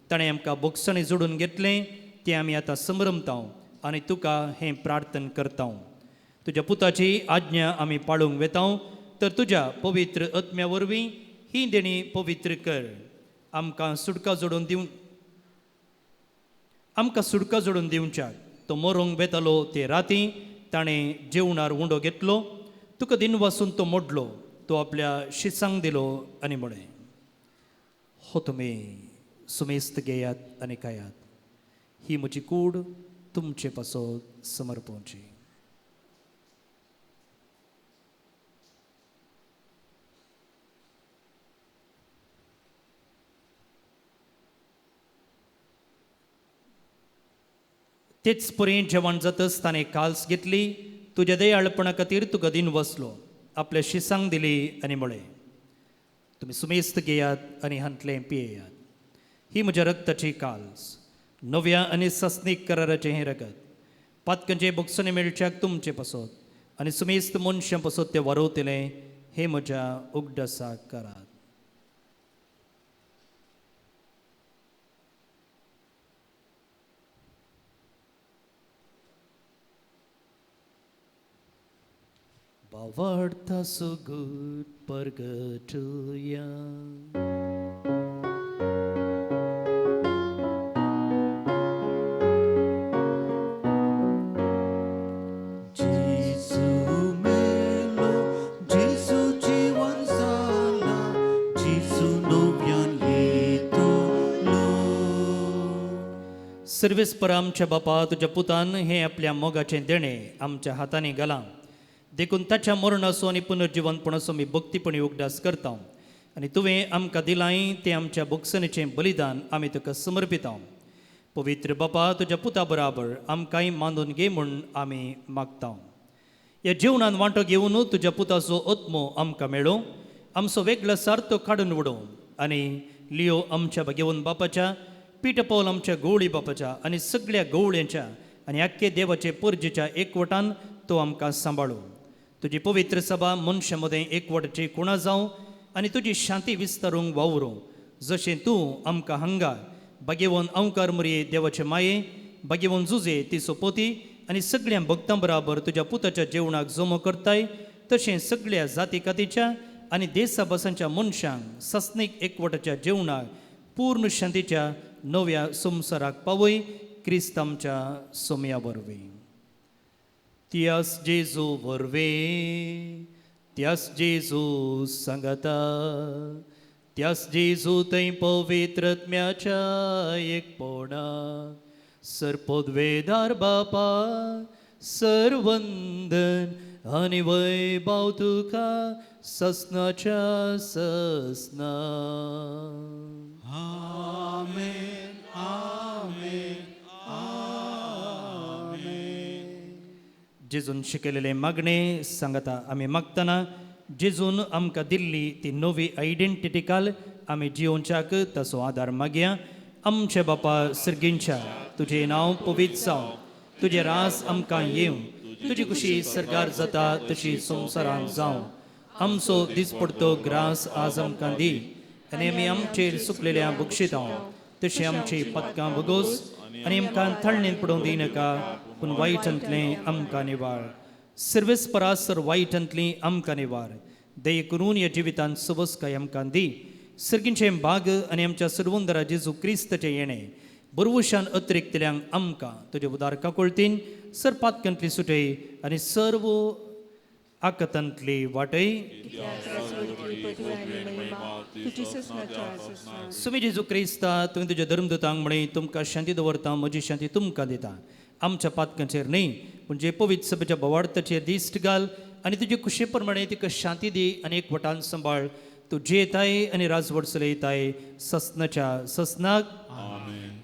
ताणें आमकां बोगसणें जोडून घेतलें तें आमी आतां समरमतांव आनी तुका हें प्रार्थन करतांव. तुज्या पुताची आज्ञा आमी पाळूंक वेतांव, तर तुज्या पवित्र आत्म्या वरवीं ही देणी पवित्र कर. आमकां सुटका जोडून दिवन आमकां सुटका जोडून दिवच्याक तो मरोंक वेतालो ते राती ताणें जेवणार उंडो घेतलो, तुका दिनवासून तो मोडलो, तो आपल्या शिसांक दिलो आनी म्हळें, हो तुमी सुमेस्त घेयात आनी खायात, ही म्हजी कूड तुमचे पासत समर्पोवची. तेच परी जेवण जातच ताणें काल्स घेतली, तुज्या दयाळपणा खातीर तुका दिन वसलो, आपल्या शिसांक दिली आनी म्हळें, तुमी सुमेस्त घेयात आनी हांतलें पियेयात, ही म्हज्या रक्ताची काल्स, नव्या आनी सस्नीक कराराचें हें रगत, पातकांचें बोगसणें मेळच्याक तुमचें पासत आनी सुमेस्त मनशां पासत तें वारोवतलें, हें म्हज्या उगडासाक करात. भावार्था सुगूत परगटुया. जेजू मेलो, जेजू जिवन जाला, जेजू नव्यान येतलो. सर्वेस्पर आमच्या बापा, तुज्या पुतान हें आपल्या मोगाचें देणें आमच्या हातांनी घालां, देखून ताच्या मरणाचो आनी पुनर्जिवनपणाचो आमी भक्तीपणी उगडास करता आनी तुवें आमकां दिलांय तें आमच्या भोगसणेचें बलिदान आमी तुका समर्पिता. पवित्र बापा, तुज्या पुता बराबर आमकांय मानून घे म्हूण आमी मागता. ह्या जेवणान वांटो घेवन तुज्या पुताचो आत्मो आमकां मेळो, आमचो वेगळो सार्थ काडून उडोवं आनी लियो आमच्या भगेवन बापाच्या, पीटर पॉल आमच्या गवळी बापाच्या आनी सगळ्या गवळ्यांच्या आनी आख्खे देवाचे परजेच्या एकवटान तो आमकां सांबाळू. तुजी पवित्र सभा मनशां मदें एकवटाची कुणा जावं आनी तुजी शांती विस्तारूंक वावरूं, जशें तूं आमकां हांगा बागेवन अंकार मरये देवाचे माये, बागेवन जुजे ती सोपोती आनी सगळ्या भक्तां बराबर तुज्या पुताच्या जेवणाक जमो करताय, तशें सगळ्या जाती कातीच्या आनी देसा भासांच्या मनशांक सस्नीक एकवटाच्या जेवणाक पूर्ण शांतीच्या नव्या संवसाराक पावय, क्रिस्त आमच्या सोम्या वरवीं. त्यास जेजू वरवीं, त्यास जेजू सांगता, त्यास जेजू थंय पवित्र आत्म्याच्या एकपणा, सरपदवेदार बापा सरवंदन आनी वैभव तुका ससनाच्या ससना. आमेन, आमेन, आमेन. जेजून शिकयलेलें मागणें सांगता आमी मागतना जेजून आमकां दिल्ली ती नवी आयडेंटिटी काल आमी जियोवच्याक ताचो आदार मागया. आमचे बापा सर्गींच्या, तुजें नांव पवित्र जावं, तुजें रास आमकां येवं, तुजी खुशी सरकार जाता तशी संवसारांत जावं. आमचो दिसपडतो ग्रास आज आमकां दी आनी आमी आमचेर सुकलेल्या बक्षितांव तशें आमची पदकां भोगोस आनी आमकां थळणेंत पडोवंक दिनाका, पूण वायटांतलें आमकां निवार. सर्वेस्परा सर वायटांतली आमकां निवार. दये करून ह्या जिवितांत सवसकाय आमकां दी. सर्गींचें भाग आनी आमच्या सर्वंदरा जेजू क्रिस्ताचें येणें बरवशान अतिरिक्तल्यांक आमकां तुजे उदार काकुळतीन सर पातकांतली सुटय आनी सर्व आकतांतली वाटय. सुमी जेजू क्रिस्ता, तुवें तुज्या धर्मदूतांक म्हळें, तुमकां शांती दवरता, म्हजी शांती तुमकां दिता. आमच्या पातकांचेर न्हय, पूण जे पवित्र सभेच्या बोवार्थाचेर दिश्ट घाल आनी तुजे कुशे प्रमाणे तिका शांती दी आनी एकवटान सांबाळ. तूं जियेताय आनी राजवट चलयताय ससनाच्या ससनाक.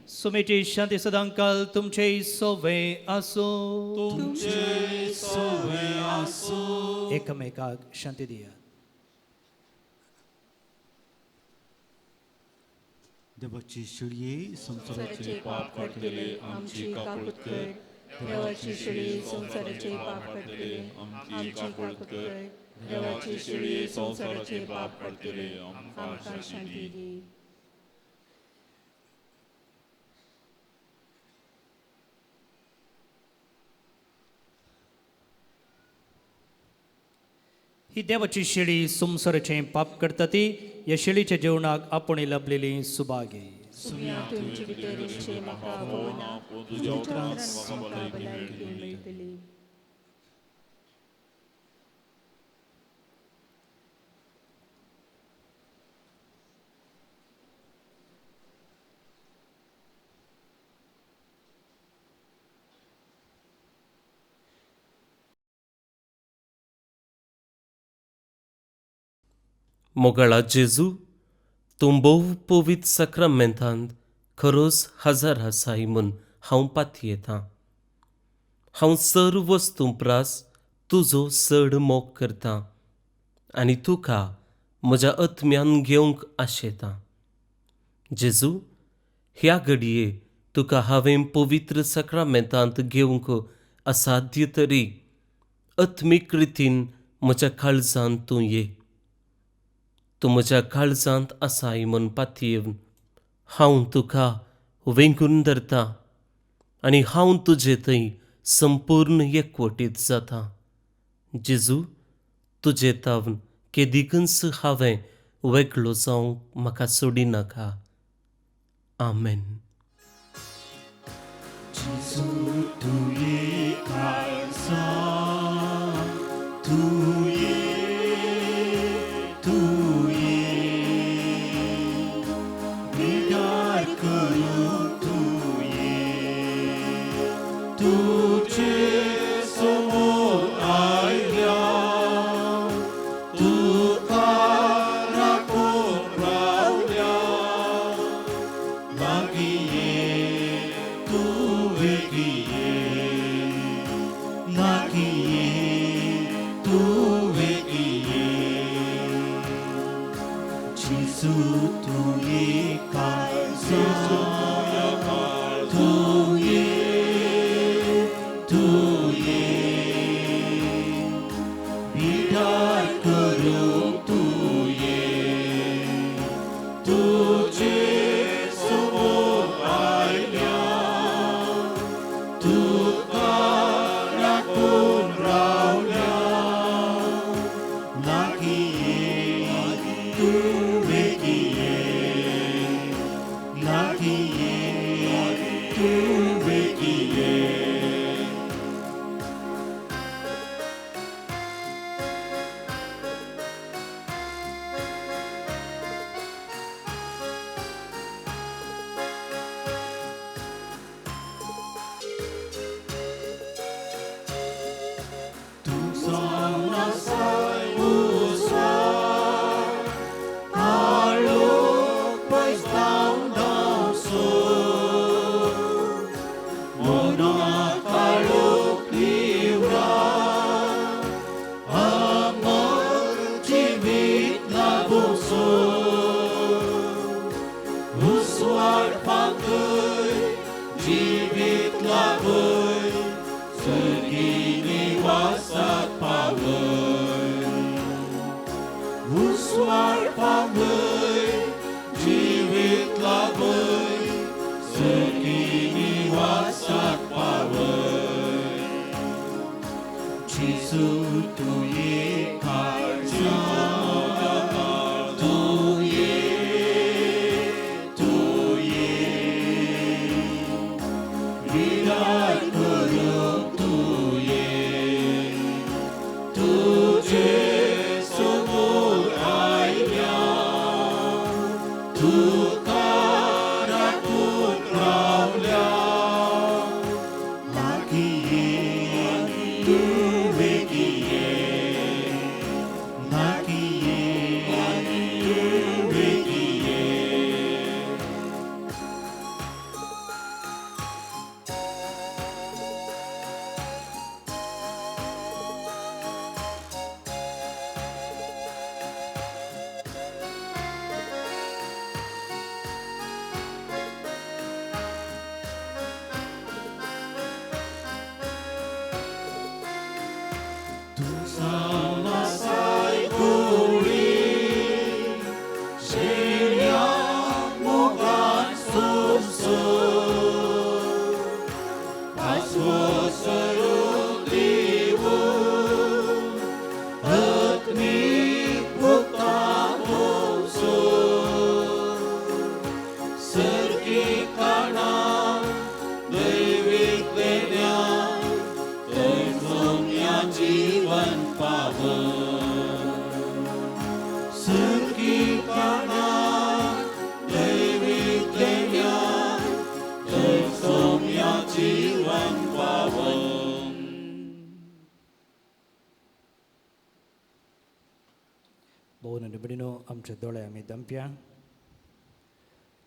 सुमेची शांती सदांकाल तुमचे सोवे आसूं. तुमचे सोवे आसूं. एकामेकाक शांती दियात. देवाची शिळये संवसाराचे पाप काडटले आमची काकूत कर. देवाची शिळये संवसाराचे पाप काडटले आमची काकूत कर. देवाची शिळये संवसाराचे पाप काडटले आमकां शांती दी. ही देवाची शेळी संवसाराचें पाप करता ती ह्या शेळीच्या जेवणाक आपण लभलेली सुभागी. तुमचे भितर येवचें म्हाका फावना, पूण तुज्या उपरांत म्हाका भलायकी मेळटली. मोगाळा जेजू, तूं भोव पवित्र साक्रामेंतांत खरोच हजर आसाय म्हूण हांव पातयेतां. हांव सर्व वस्तूं प्रास तुजो चड मोग करतां आनी तुका म्हज्या आत्म्यान घेवंक आशेतां. जेजू, ह्या घडये तुका हांवें पवित्र साक्रामेंतांत घेवंक असाध्य तरी आत्मीक रितीन म्हज्या काळजांत तूं ये. तूं म्हज्या काळजांत आसाय म्हूण पातयेवन हांव तुका वेंगून धरतां आनी हांव तुजे थंय संपूर्ण एकवटीत जाता. जेजू, तुजे तावन केदिकूच हांवें वेगळो जावंक म्हाका सोडिनाका. आमेन. जेजू तुये काळजांत तुये तुये विदार करूं तुये तुजे समोर आयल्या तुका राखून रावल्या लागीं ये तूं वेगीं ये लागीं ये तूं वेगीं ये. जेजू तुये काळजांत तुये तुये विदार करूं तुये तुजे समोर आयल्या तुका राखून रावल्या लागीं ये तूं वेगीं ये लागीं ये तूं वेगीं ये. तूं जावन आसाय उजवाड काळोख पयस धांवन धांवसो मना काळोख निवरा अमर जिवीत लाभोसो उजवाड पांगय जिवीत लाभय सर्गी निवासाक पावय उजवाड पांगय जिवीत लाभय सर्गी निवासाक पावय. जेजू तुये काळजांत तुये तुये विदार करूं तुये तुजे समोर आयल्या तुका राखून रावल्या लागीं ये तूं वेगीं ये आमचे दोळे आमी दमप्या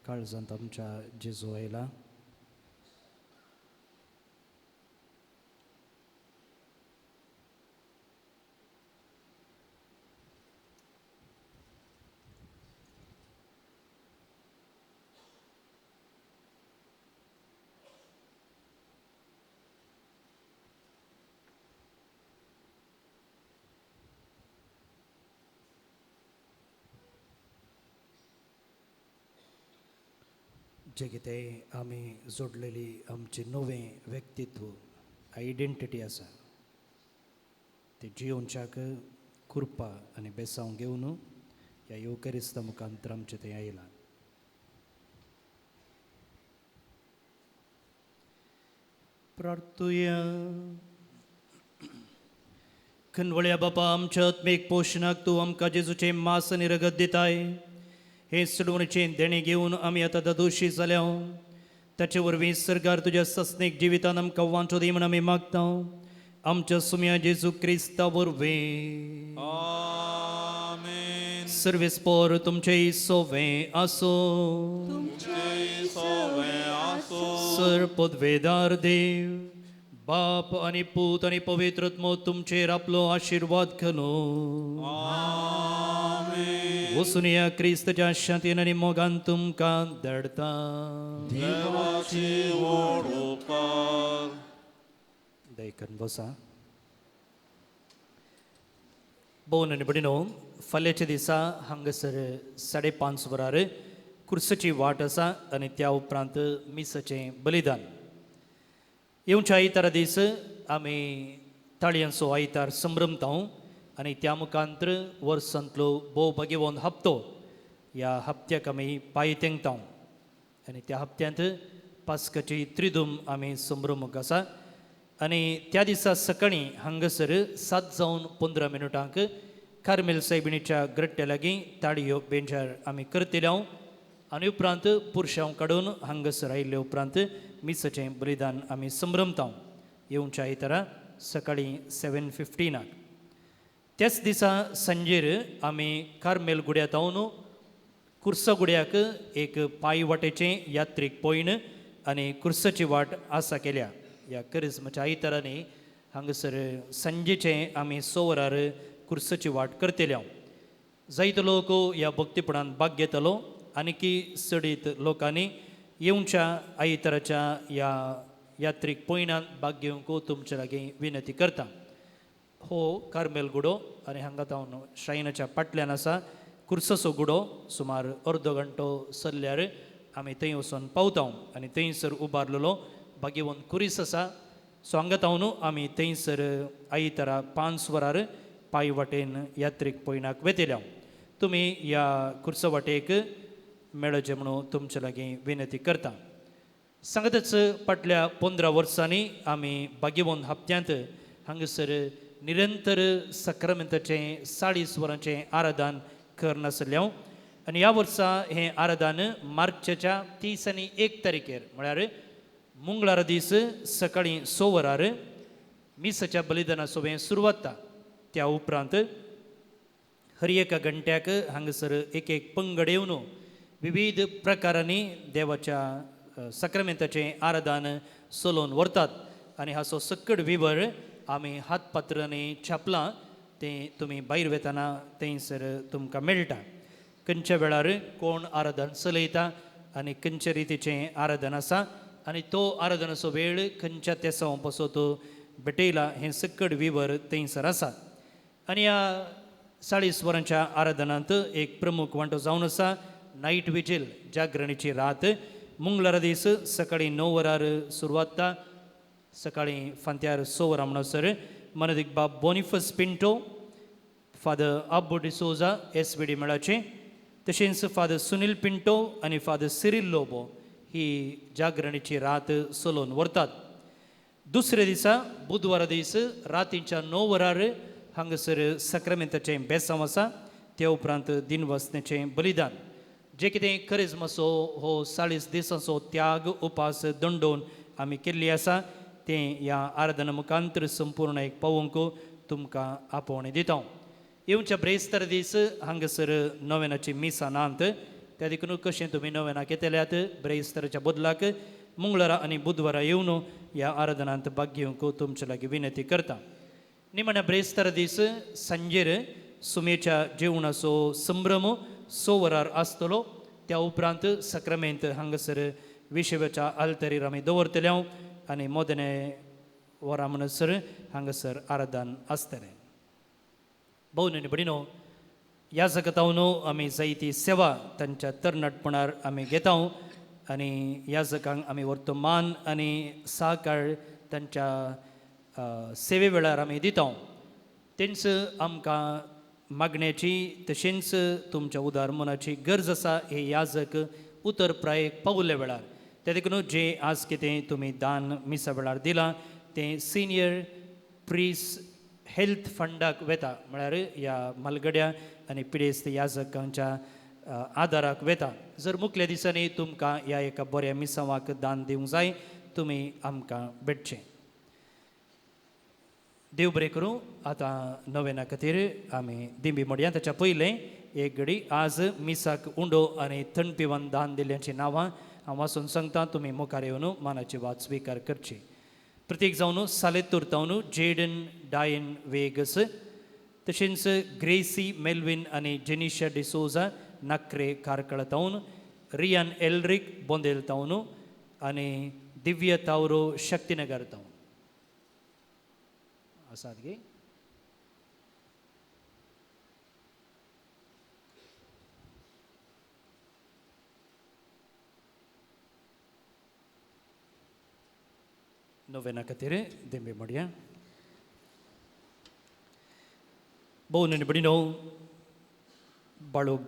काळजांत आमच्या जेजू आयला. जे कितें आमी जोडलेली आमचें नवें व्यक्तित्व आयडेंटिटी आसा ती जियोवच्याक कृपा आनी बेसांव घेवन ह्या येवकरिस्ता मुखांतर आमचें तें आयलां. प्रार्थुया. खनवळ्या बापा, आमच्या आत्मीक पोशणाक तूं आमकां जेजूचें मास आनी रगत दिताय. हे सोडवणेचें देणें घेवन आमी आतां दादोशी जाल्या. ताचे वरवीं सरकार तुज्या सस्नीक जिवितान आमकां वांचो दी म्हण आमी मागता. आमच्या सुम्या जेजू क्रिस्ता वरवीं. आमेन. सर्वेस्पोर तुमचें सोवें आसूं. तुमचें सोवें आसूं. सर पदवेदार देव बाप आनी पूत आनी पवित्र आत्मो तुमचेर आपलो आशिर्वाद घालूं. आमेन. वसुनिया क्रिस्तच्या शांतीन आनी मोगान तुमकां धाडटा. देवाची व्हड उपकार. देखून बसा. भोवन आनी भयणीनो, फाल्यांच्या दिसा हांगासर 5:30 वरार कुर्सची वाट आसा आनी त्या उपरांत मिसाचें बलिदान. येवच्या आयतारा दीस आमी ताळयांचो आयतार संभ्रमता आनी त्या मुखांतर वर्सांतलो भोव भाग्यवंत हप्तो ह्या हप्त्याक आमी पांय तेंकता आनी त्या हप्त्यांत पास्काची त्रिदूम आमी संभ्रमूंक आसा. आनी त्या दिसा सकाळीं हांगासर 7:15 कार्मेल सायबिणीच्या ग्रट्ट्या लागीं ताळयो बेंजार आमी करतले आनी उपरांत पुरशांव काडून हांगासर आयिल्ले उपरांत मिसाचें बलिदान आमी संभ्रमता. येवच्या आयतारा सकाळीं 7:15. त्याच दिसा सांजेर आमी कार्मेल गुड्यांत हांव कुर्सा गुड्याक एक पांय वाटेचें यात्रीक पयण आनी कुर्साची वाट आसा केल्या. ह्या करिज्माच्या आयतारांनी हांगासर सांजेचें आमी 6 वरार कुर्साची वाट करतले. जायतो लोक ह्या भक्तीपणान भाग घेतलो आनी की चडीत लोकांनी येवच्या आयताराच्या ह्या यात्रीक पयणान भाग घेवंक तुमचे लागीं विनंती करता. हो कार्मेल गुडो आनी हांगा तावन श्रायनाच्या फाटल्यान आसा कुर्साचो गुडो. सुमार अर्दो घंटो सरल्यार आमी थंय वचून पावता आनी थंयसर उबारलेलो भाग्यवंत कुरीस आसा. सो हांगा तावन आमी थंयसर आयतारा 5 वरार पांय वाटेन यात्रीक पयणाक वेतले. तुमी ह्या कुर्सा वाटेक मेळचें म्हणून तुमचे लागीं विनंती करता. सांगतच फाटल्या 15 वर्सांनी आमी भाग्यवंत हप्त्यांत हांगासर निरंतर सक्रामेंताचें 40 वरांचें आराधन करनासलें आनी ह्या वर्सा हें आराधन मार्चच्या 30 आनी 1 तारखेर म्हळ्यार मंगळारा दीस सकाळीं 6 वरार मिसाच्या बलिदाना सोबें सुरवात. त्या उपरांत हर एका घंट्याक हांगासर एक एक पंगड येवन विविध प्रकारांनी देवाच्या सक्रामेंताचें आराधन चलोवन व्हरतात आनी हाचो सकट विवर आमी हातपात्रांनी छापलां तें तुमी भायर वेतना थंयसर तुमकां मेळटा. खंयच्या वेळार कोण आराधन चलयता आनी खंयच्या रितीचें आराधन आसा आनी तो आराधनाचो वेळ खंयच्या तेसांव पासत भेटयला हें सकट विवर थंयसर आसा. आनी ह्या 40 वरांच्या आराधनांत एक प्रमुख वांटो जावन आसा नायट विजील जागरणीची रात मंगळारा दीस सकाळीं 9 वरार सुरवात सकाळीं फांत्यार 6 वरां म्हणसर मनदीक बाब Boniface Pinto father Abbu D'Souza SVD मेळाचे तशेंच फादर सुनील पिंटो आनी फादर सिरील लोबो ही जागरणीची रात चलोवन व्हरतात. दुसऱ्या दिसा बुधवारा दीस रातीच्या 9 वरार हांगासर साक्रामेंताचें बेसांव आसा. त्या उपरांत दिनवासण्याचें बलिदान जें कितें करिज्माचो हो 40 दिसांचो त्याग उपास दंडोवन आमी केल्ली आसा तें ह्या आराधना मुखांतर संपूर्ण एक पावोवंक तुमकां आपोवणें दिता. येवच्या ब्रेस्तार दीस हांगासर नोवेनाची मिसां नात त्या देखून कशें तुमी नोवेनाक येतल्यात ब्रेस्ताराच्या बदलाक मंगळारा आनी बुधवारा येवन ह्या आराधनांत भाग घेवंक तुमचे लागीं विनंती करता. निमाण्या ब्रेस्तार दीस सांजेर सुमेच्या जेवणाचो संभ्रम 6 वरार आसतलो. त्या उपरांत साक्रामेंत हांगासर विशेवाच्या आल्तरीर आमी दवरतले आनी मोदने वरां म्हणसर हांगासर आराधन आसतलें. भोव आनी भयणीनो ह्या जगतावन आमी जायती सेवा तांच्या तरणाटपणार आमी घेता आनी ह्या जगांक आमी वर्तमान आनी साकार तांच्या सेवे वेळार आमी दिता. तेंच आमकां मागण्याची तशेंच तुमच्या उदार मनाची गरज आसा हे याजक उतर प्रायेक पावल्या वेळार. त्या देखून जे आज कितें तुमी दान मिसा वेळार दिलां तें सिनियर प्रीस हेल्थ फंडाक वेता म्हळ्यार ह्या मालगड्या आनी पिडेस्त याजकांच्या आदाराक वेता. जर मुखल्या दिसांनी तुमकां ह्या एका बऱ्या मिसांवाक दान दिवंक जाय तुमी आमकां भेटचें. देव बरें करूं. आतां नोवेना खातीर आमी दिंबी मोडया. ताच्या पयलें एक घडी आज मिसाक उंडो आनी थंड पिवन दान दिल्ल्याचीं नांवां हांव वाचून सांगता. तुमी मुखार येवन मानाची वात स्विकार करची. प्रतीक जावन सालेतूर तावन जेडन डायन वेगस तशेंच ग्रेसी मेल्विन आनी जेनिशा डिसोजा नाक्रे कार्कळ तावन रियान एल्रिक बोंदेल तावन आनी दिव्य तावरो शक्तिनगर तावन आसात गे. नोवेना खातीर दिंबी मोडया. भोव आनी भयणीनो बाळूक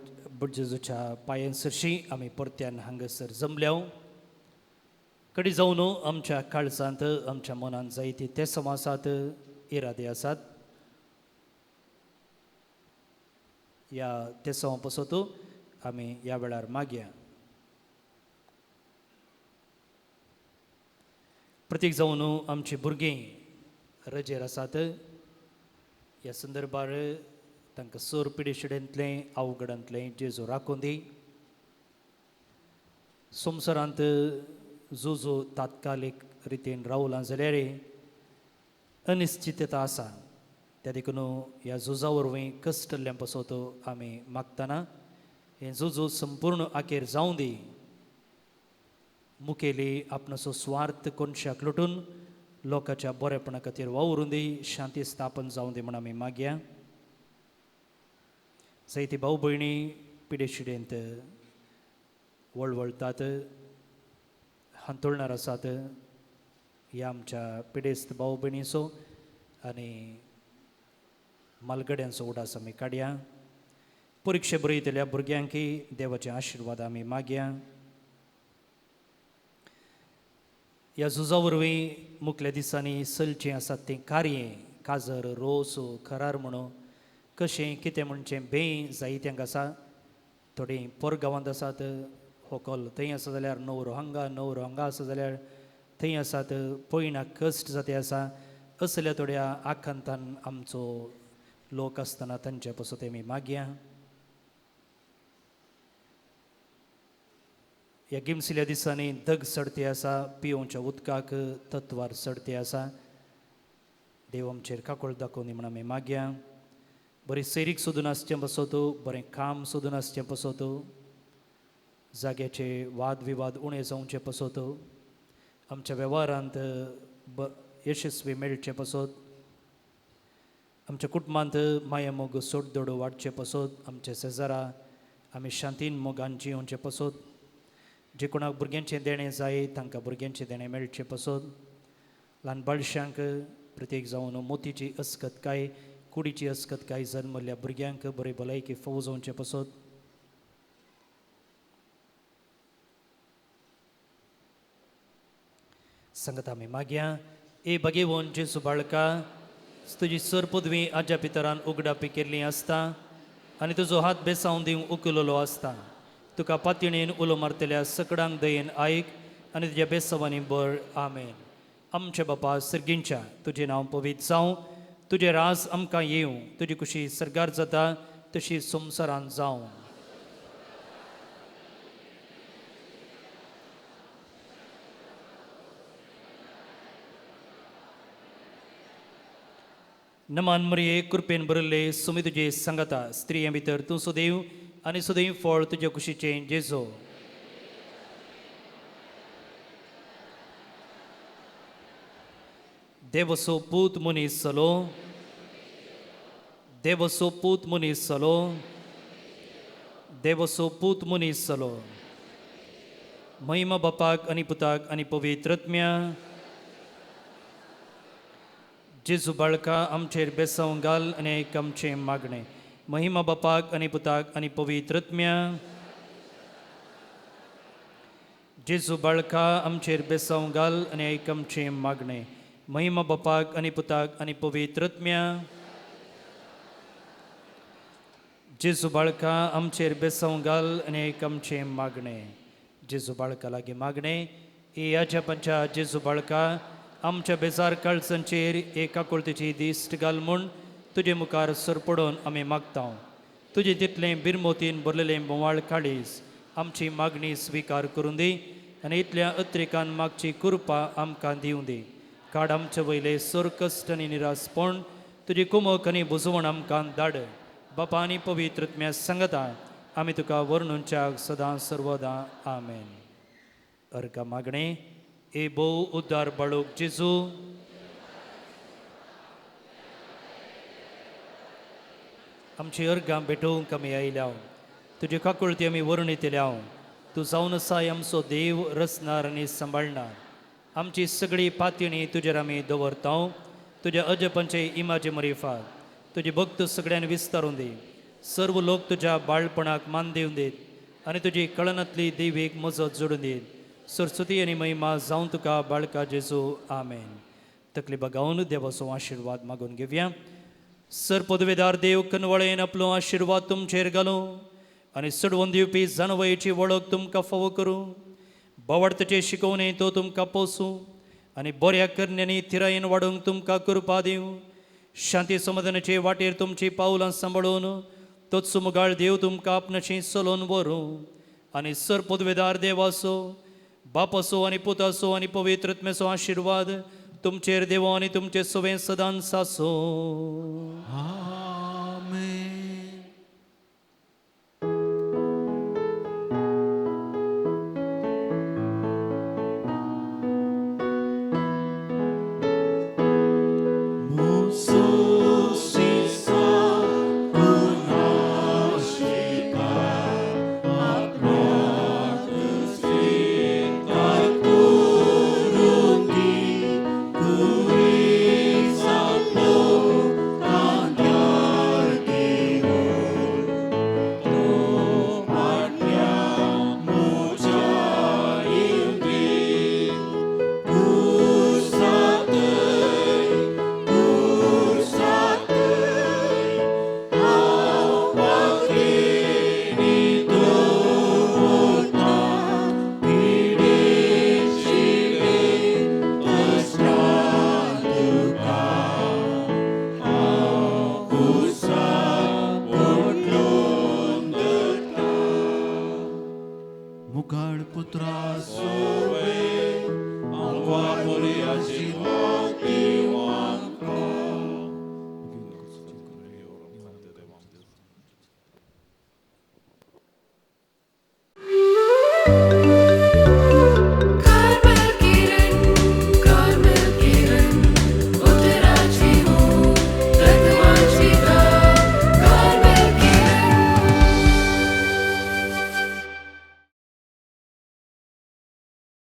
जेजूच्या पांयां सरशी आमी परत्यान हांगासर जमल्या. कडी जावन आमच्या काळजांत आमच्या मनांत जायते ते समाजांत इरादे आसात. ह्या तेसांवा पासत आमी ह्या वेळार मागया. प्रतीक जावन आमची भुरगीं रजेर आसात. ह्या संदर्भार तांकां सोर पिडेशिडेंतलें अवघडांतलें जेजू राखून दी. संवसारांत जो जो तात्कालीक रितीन रावलां जाल्यार अनिश्चितता आसा. त्या देखून ह्या झुजा वरवीं कश्टल्ल्यां पासत आमी मागतना हें झुजू संपूर्ण आखेर जावं दी. मुखेली आपणाचो स्वार्थ कोनशाक लुटून लोकांच्या बरेपणा खातीर वावरून दी. शांती स्थापन जावं दी म्हण आमी मागया. जायती भाव भयणी पिडेशिडेंत वळवळतात हांतुळणार आसात. ह्या आमच्या पिडेस्त भाव भयणीचो आनी मालगड्यांचो उडास आमी काडया. परिक्षे बरयतल्या भुरग्यांकी देवाचे आशिर्वाद आमी मागया. ह्या झुजा वरवीं मुखल्या दिसांनी चलचें आसात तें कार्य काजर रोस खरार म्हणून कशें कितें म्हणचें बें जायत्यांक आसा. थोडीं पोरगांवांत आसात होकल थंय आसा जाल्यार नवरो हांगा नवरो हांगा आसा जाल्यार थंय आसात पयणाक कश्ट जाते आसा. असल्या थोड्या आकांतान आमचो लोक आसतना तांचे पासत आमी मागया. ह्या गिमसिल्या दिसांनी दग सडती आसा पिवच्या उदकाक तत्वार सडती आसा. देव आमचेर काकूळ दाखोवन म्हण आमी मागया. बरी सैरीक सोदून आसचें पासत बरें काम सोदून आसचें पासत जाग्याचे वाद विवाद उणें जावचे पासत आमच्या वेव्हारांत यशस्वी मेळचे पासत आमच्या कुटुंबांत माया मोग सोडदोडो वाडचे पसत, आमचे शेजारा आमी शांतीन मोगान जियोवचे पसत, जे कोणाक भुरग्यांचें देणें जाय तांकां भुरग्यांचें देणें मेळचें पसत, ल्हान बाळशांक प्रत्येक जावन मोतीची अस्कतकाय कुडीची अस्कतकाय जल्मल्ल्या भुरग्यांक बरी भलायकी फावो जावचें पसत, सांगता आमी मागया. ए भगेवन जेजू बाळका, तुजी सर पदवी आज्या पितरान उगडापी केल्ली आसता आनी तुजो हात बेसावन दिवंक उखललो आसता. तुका पातयणेन उलो मारतल्या सकडांक दयेन आयक आनी तुज्या बेसावांनी बर. आमेन. आमच्या बापा सर्गींच्या, तुजें नांव पवित्र जावं, तुजें राज आमकां येवं, तुजी कुशी सर्गार जाता तशी संवसारांत जावं. नमान मरिये, कृपेन भरिल्ले, सुमी तुजे सांगता, स्त्रियां भितर तूं सदैव आनी सदैव फळ तुज्या कुशीचें जेजो. देवसो पूत मनीस जालो, देवसो पूत मनीस जालो, देवसो पूत मनीस जालो. महिमा बापाक आनी पुताक आनी पवित्र आत्म्या. जेजू बाळका आमचेर बेसांव घाल आनी एक आमचें मागणें. महिमा बापाक आनी पुताक आनी पवित्र आत्म्या. जेजू बाळका आमचेर बेसांव घाल आनी एक आमचें मागणें. महिमा बापाक आनी पुताक आनी पवित्र आत्म्या. जेजू बाळका आमचेर बेसांव घाल आनी एक आमचें मागणें. जेजू बाळका लागीं मागणें. ए आज्या पंच्या जेजू बाळका, आमच्या बेजार काळजांचेर एक आकुळतेची दिश्ट घाल म्हूण तुजे मुखार सरपडून आमी मागता. तुजे तितलें बिरमोतीन भरलेलें बोवाळ काळीज आमची मागणी स्विकार करूं दी आनी इतल्या अत्रेकान मागची कृपा आमकां दिवं दी. काड आमचे वयले सर कश्ट आनी निरासपण, तुजी कुमक आनी बुजवण आमकां धाड. बापा आनी पवित्र आत्म्या सांगता आमी तुका वर्णुच्याक सदां सर्वदां. आमेन. अर्गा मागणें. ए भोव उद्धार बाळूक जेजू, आमची अर्गां भेटोवंक आमी आयल्या, तुजे काकुळती आमी वर्णितल्या. तूं जावन आसाय आमचो देव, रचणार आनी सांबाळणार. आमची सगळी पातयणी तुजेर आमी दवरता. तुज्या अजपांचे इमाजे मरिफात तुजी भक्त सगळ्यान विस्तारून दी. सर्व लोक तुज्या बाळपणाक मान दिवन दीत आनी तुजी कळनांतली देवीक मजत जोडून दीत. सरस्वती आनी महिमा जावन तुका बाळका जेजू. आमेन. तकली बगावन देवाचो आशिर्वाद मागून घेवया. सर पदवेदार देव कनवळेन आपलो आशिर्वाद तुमचेर घालूं आनी चडवून दिवपी जाणवयेची वळख तुमकां फावो करूं. बावडताचे शिकोवणे तो तुमकां पोसूं आनी बऱ्या करण्यांनी थिरायेन वाडोवंक तुमकां कृपा दिवं. शांती समाधानाचे वाटेर तुमची पावलां सांबाळून तोच मुगाळ देव तुमकां आपणाशी चलोवन व्हरूं आनी सर पदवेदार देवाचो बापाचो आनी पुताचो आनी पवित्र आत्म्याचो आशिर्वाद तुमचेर देवो आनी तुमचे सवें सदांच आसूं.